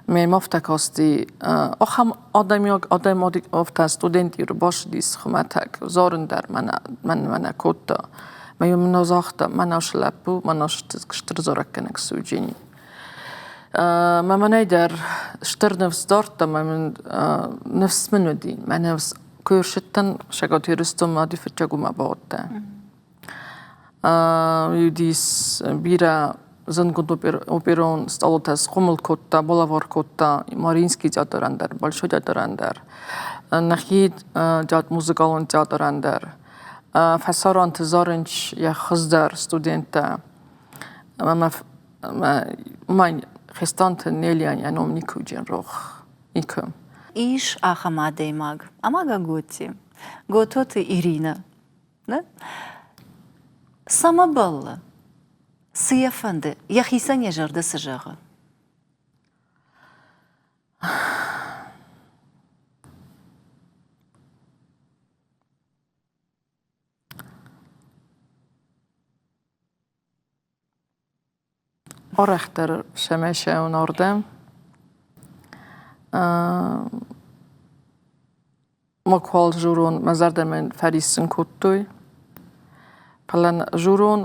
Мӕм афтӕ касти, ахӕм адӕймаг адӕймаг афтӕ студент ӕрбацыдис хуымӕтӕг, зарын дӕр мӕнӕ мӕнмӕ нӕ кодта. Мӕ мын загъта, мӕнӕ лӕппу, мӕнӕ стыр зарӕггӕнӕг Суджини. Мӕ мӕнӕй дӕр стыр ныфс дардта, мӕ мын ныфс мын уыди. Мӕ ныфс куы ӕрсыдтӕн Цӕгат Ирыстонмӕ, ӕди фыццаг уымӕ баудтӕн. Уыдис бирӕ зындгонд оперон стъалутӕ схъомыл кодта, балӕвар кодта Мариинский театрӕн дӕр, Большой театрӕн дӕр, нӕхи музыкалон театрӕн дӕр. Фӕсарӕнты зарынц йӕ хуыздӕр студенттӕ. Ӕмӕ мӕ Хестанты Нелиан йӕ ном никуы уыди рох. Никуы. Ис ахӕм адӕймаг, ӕмӕ Гаготти, Гототы Иринӕ. Нӕ? Цӕмӕ бӕллы? Цы йӕ фӕнды? Йӕхицӕн йӕ зӕрдӕ цы зӕгъы? Арӕхдӕр сӕмӕ сӕуын ардӕм. Макуал журон мӕ зӕрдӕмӕ фӕриссын кодтой. Фӕлӕ журон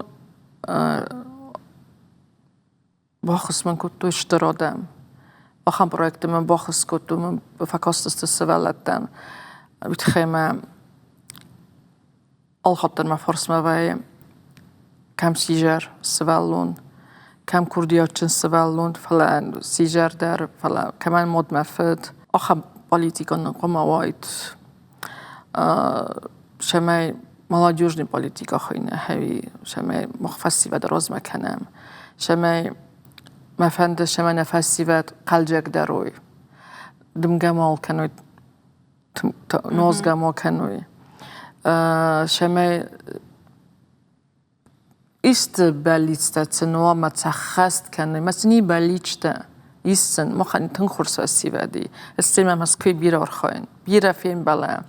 баххуыс мын кодтой стыр адӕм. Ахӕм проекты мын баххуыс кодтой, мын фӕкастысты сывӕллӕттӕм. Уый тыххӕй мӕ алхатт дӕр мӕ фарсмӕ вӕййы кӕм сидзӕр сывӕллон, кӕм курдиатджын сывӕллон, фӕлӕ сидзӕр дӕр, фӕлӕ кӕмӕн мад мӕ фыд. Ахӕм политикон нын хъуамӕ уаид, цӕмӕй молодежный политика хуыйны, ӕви цӕмӕй мах фӕсивӕд размӕ кӕнӕм, цӕмӕй мӕ фӕнды, цӕмӕй нӕ фӕсивӕд хъӕлдзӕгдӕр уой, дымгӕ мал кӕной, нозгӕ ма кӕной, цӕмӕй исты бӕллицтӕ сын уа ӕмӕ сӕ ӕххӕст кӕной. Мӕ сын и бӕллицтӕ ис сын, махӕн тынг хорз фӕсивӕд и. Ӕз Мӕскуыйы бирӕ архайын, бирӕ фембӕлӕм.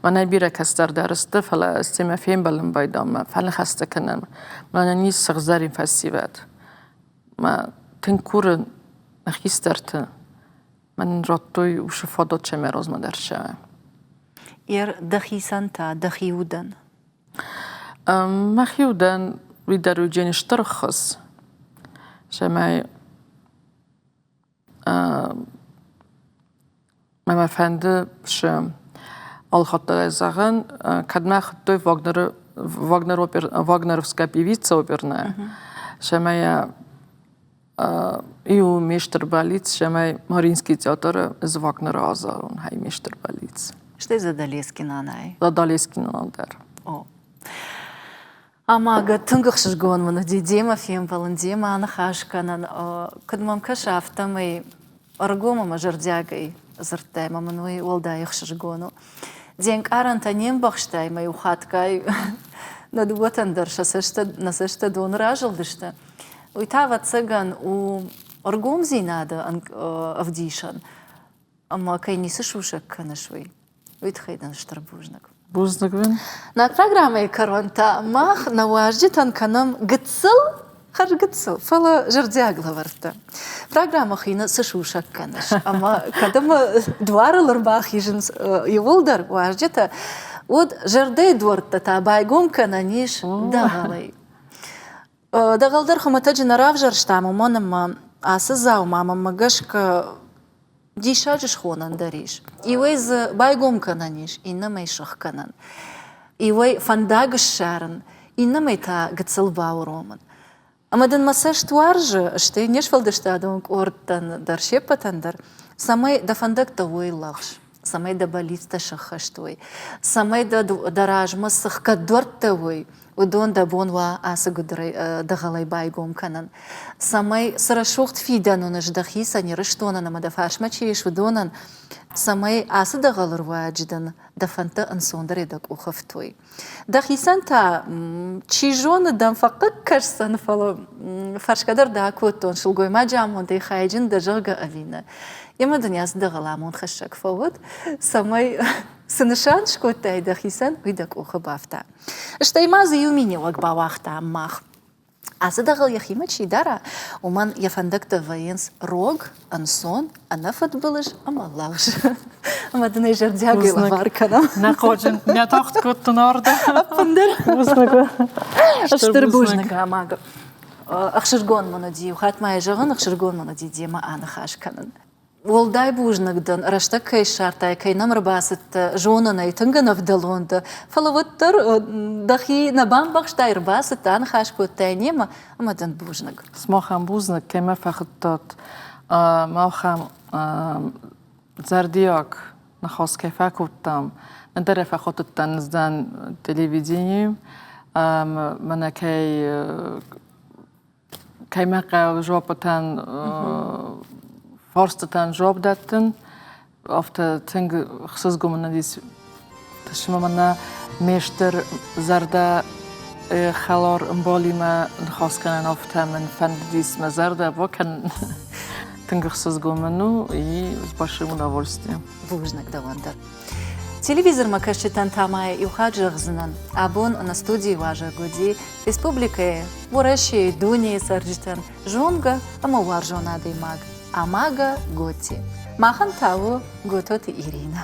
Мӕнӕй бирӕ кӕстӕр дӕр сты, фӕлӕ ӕз семӕ фембӕлын байдам, фӕныхӕстӕ кӕнӕм. Мӕнӕн ис сыгъзӕрин фӕсивӕд. Мӕ тынг курын нӕ хистӕрты, мӕн радтой уыцы фадат семӕ размӕ дӕр ссӕуӕм. Ер дӕхицӕн та, дӕхи удӕн? Мӕхи удӕн уый дӕр уыдзӕни стыр ӕххуыс, цӕмӕй мӕ фӕнды цы алхатт зӕгъын, кӕд мӕ хуыдтой Вагнеры Вагнер опер Вагнеровская певица оперная, цӕмӕй Иу ме стыр бӕллиц, цӕмӕй Мариинский театры ӕз Вагнеры азарон, хай ме стыр бӕллиц. Стӕй Задалески нанай. Задалески нана дӕр. О. Ӕмӕ тынг ӕхсызгон мын уыди демӕ фембӕлын, демӕ аныхас кӕнын. Куыд мӕм кӕсы, афтӕмӕй ӕргом ӕмӕ зӕрдиагӕй дзырдтай, ӕмӕ мын уый уӕлдай ӕхсызгон у. Де нкъарӕнтӕ не мбӕхстай, ӕмӕ-иу хатгай нӕ дыууӕтӕн дӕр сӕ цӕстӕ, нӕ цӕстӕ доны разылдысты. Уый та, ӕвӕццӕгӕн, у ӕргомдзинады ӕвдисӕн, ӕмӕ кӕй ницы сусӕг кӕныс, уый. Уый тыххӕй дын стыр бузныг. Бузныг уын. Нӕ программӕйы кӕрон та мах нӕ уазджытӕн кӕнӕм гыццыл, хӕрзгыццыл, фӕлӕ зӕрдиаг лӕвӕрттӕ. Программӕ хины цы сусӕг кӕныс? Ӕмӕ кӕд ӕмӕ дуарыл ӕрбахизынц иууылдӕр уазджытӕ, уӕд зӕрдӕйы дуӕрттӕ та байгом кӕнӕн ис дӕгъӕлӕй. Дӕгъӕл дӕр хуымӕтӕджы нӕ равзӕрстам, уымӕн ӕмӕ ацы дзаума мӕнмӕ гӕсгӕ диссаджы схонӕн дӕр ис. Иуӕй дзы байгом кӕнӕн ис, иннӕмӕй сыхгӕнӕн. Иуӕй фӕндаг ссарын, иннӕмӕй та гыццыл бауромын. Ӕмӕ дын мӕ цӕст уарзы, стӕй не сфӕлдыстадон къордтӕн дӕр се ппӕтӕн дӕр, цӕмӕй дӕ фӕндӕгтӕ уой лӕгъз, цӕмӕй дӕ бӕллицтӕ сӕххӕст уой, цӕмӕй дӕ дӕ размӕ цы хгӕд дуӕрттӕ уой, уыдон дӕ бон уа ацы гуыдырӕй дӕгъӕлӕй байгом кӕнын, цӕмӕй цы рӕсугъд фидӕн уыныс дӕхицӕн, Ирыстонӕн ӕмӕ дӕ фарсмӕ чи ис, уыдонӕн, цӕмӕй ацы дӕгъӕлы руаджы дын дӕ фӕндтӕ ӕнцондӕрӕй дӕ къухы фтой. Дӕхицӕн та, чи зоны, дӕм фӕхъыг кӕсдзӕн, фӕлӕ фӕрсгӕ дӕр дӕ акодтон, сылгоймаджы амондӕй хайджын дӕ, зӕгъгӕ, ӕви нӕ. Емӕ дын ацы дӕгъӕл амондхӕссӕг фӕуӕд, цӕмӕй цы нысан скодтай дӕхицӕн, уый дӕ къухы бафта. Стӕй ма дзы иу миниуӕг бауагътам мах. Ацы дӕгъӕл йӕхимӕ чи дара, уымӕн йӕ фӕндӕгтӕ вӕййынц рог, ӕнцон, ӕнӕфыдбылыз ӕмӕ лӕгъз. Ӕмӕ дын ӕй зӕрдиагӕй лӕвар кӕнӕм. Нӕ хъоджын, нӕ тагъд кодтон ардӕм. Ӕппындӕр. Бузныг. Стыр бузныг, Амага. Ӕхсызгон мын уыди, иу хатт ма йӕ зӕгъын, ӕхсызгон мын уыди демӕ аныхас кӕнын. Уӕлдай бузныг дӕн, рӕстӕг кӕй ссардтай, кӕй нӕм ӕрбацыдтӕ, зонын ӕй, тынг ӕнӕвдӕлон дӕ, фӕлӕ уӕддӕр дӕхи нӕ бамбӕхстай, ӕрбацыдтӕ, аныхас кодтай немӕ, ӕмӕ дын бузныг. Сымахӕн бузныг, кӕй мӕ фӕхуыдтат. Махӕн зӕрдиаг ныхас кӕй фӕкодтам, ӕндӕр фӕхуыдтӕн ӕз телевиденийы, мӕнӕ кӕй кӕй мӕ хъӕуы жопытӕн фарстытӕн жоп дӕттын, афтӕ тынг ӕхсызгон мын уыдис. Тысмӕ мӕнӕ ме стыр зӕрдӕ хӕлар ӕмбалимӕ ныхас кӕнын, афтӕ мын фӕндыдис мӕ зӕрдӕ бакӕнын. Тынг ӕхсызгон мын у и с большим удовольствием. Бузныг дӕуӕн дӕр. Телевизормӕ кӕсджытӕн та ма иу хатт зӕгъдзынӕн, абон нӕ студийы уазӕг уыди республикӕйы, Уӕрӕсейы, дунейы цӕрджытӕн зонгӕ ӕмӕ уарзон адӕймаг Амага Готти. Махӕн та у Гототы Иринӕ.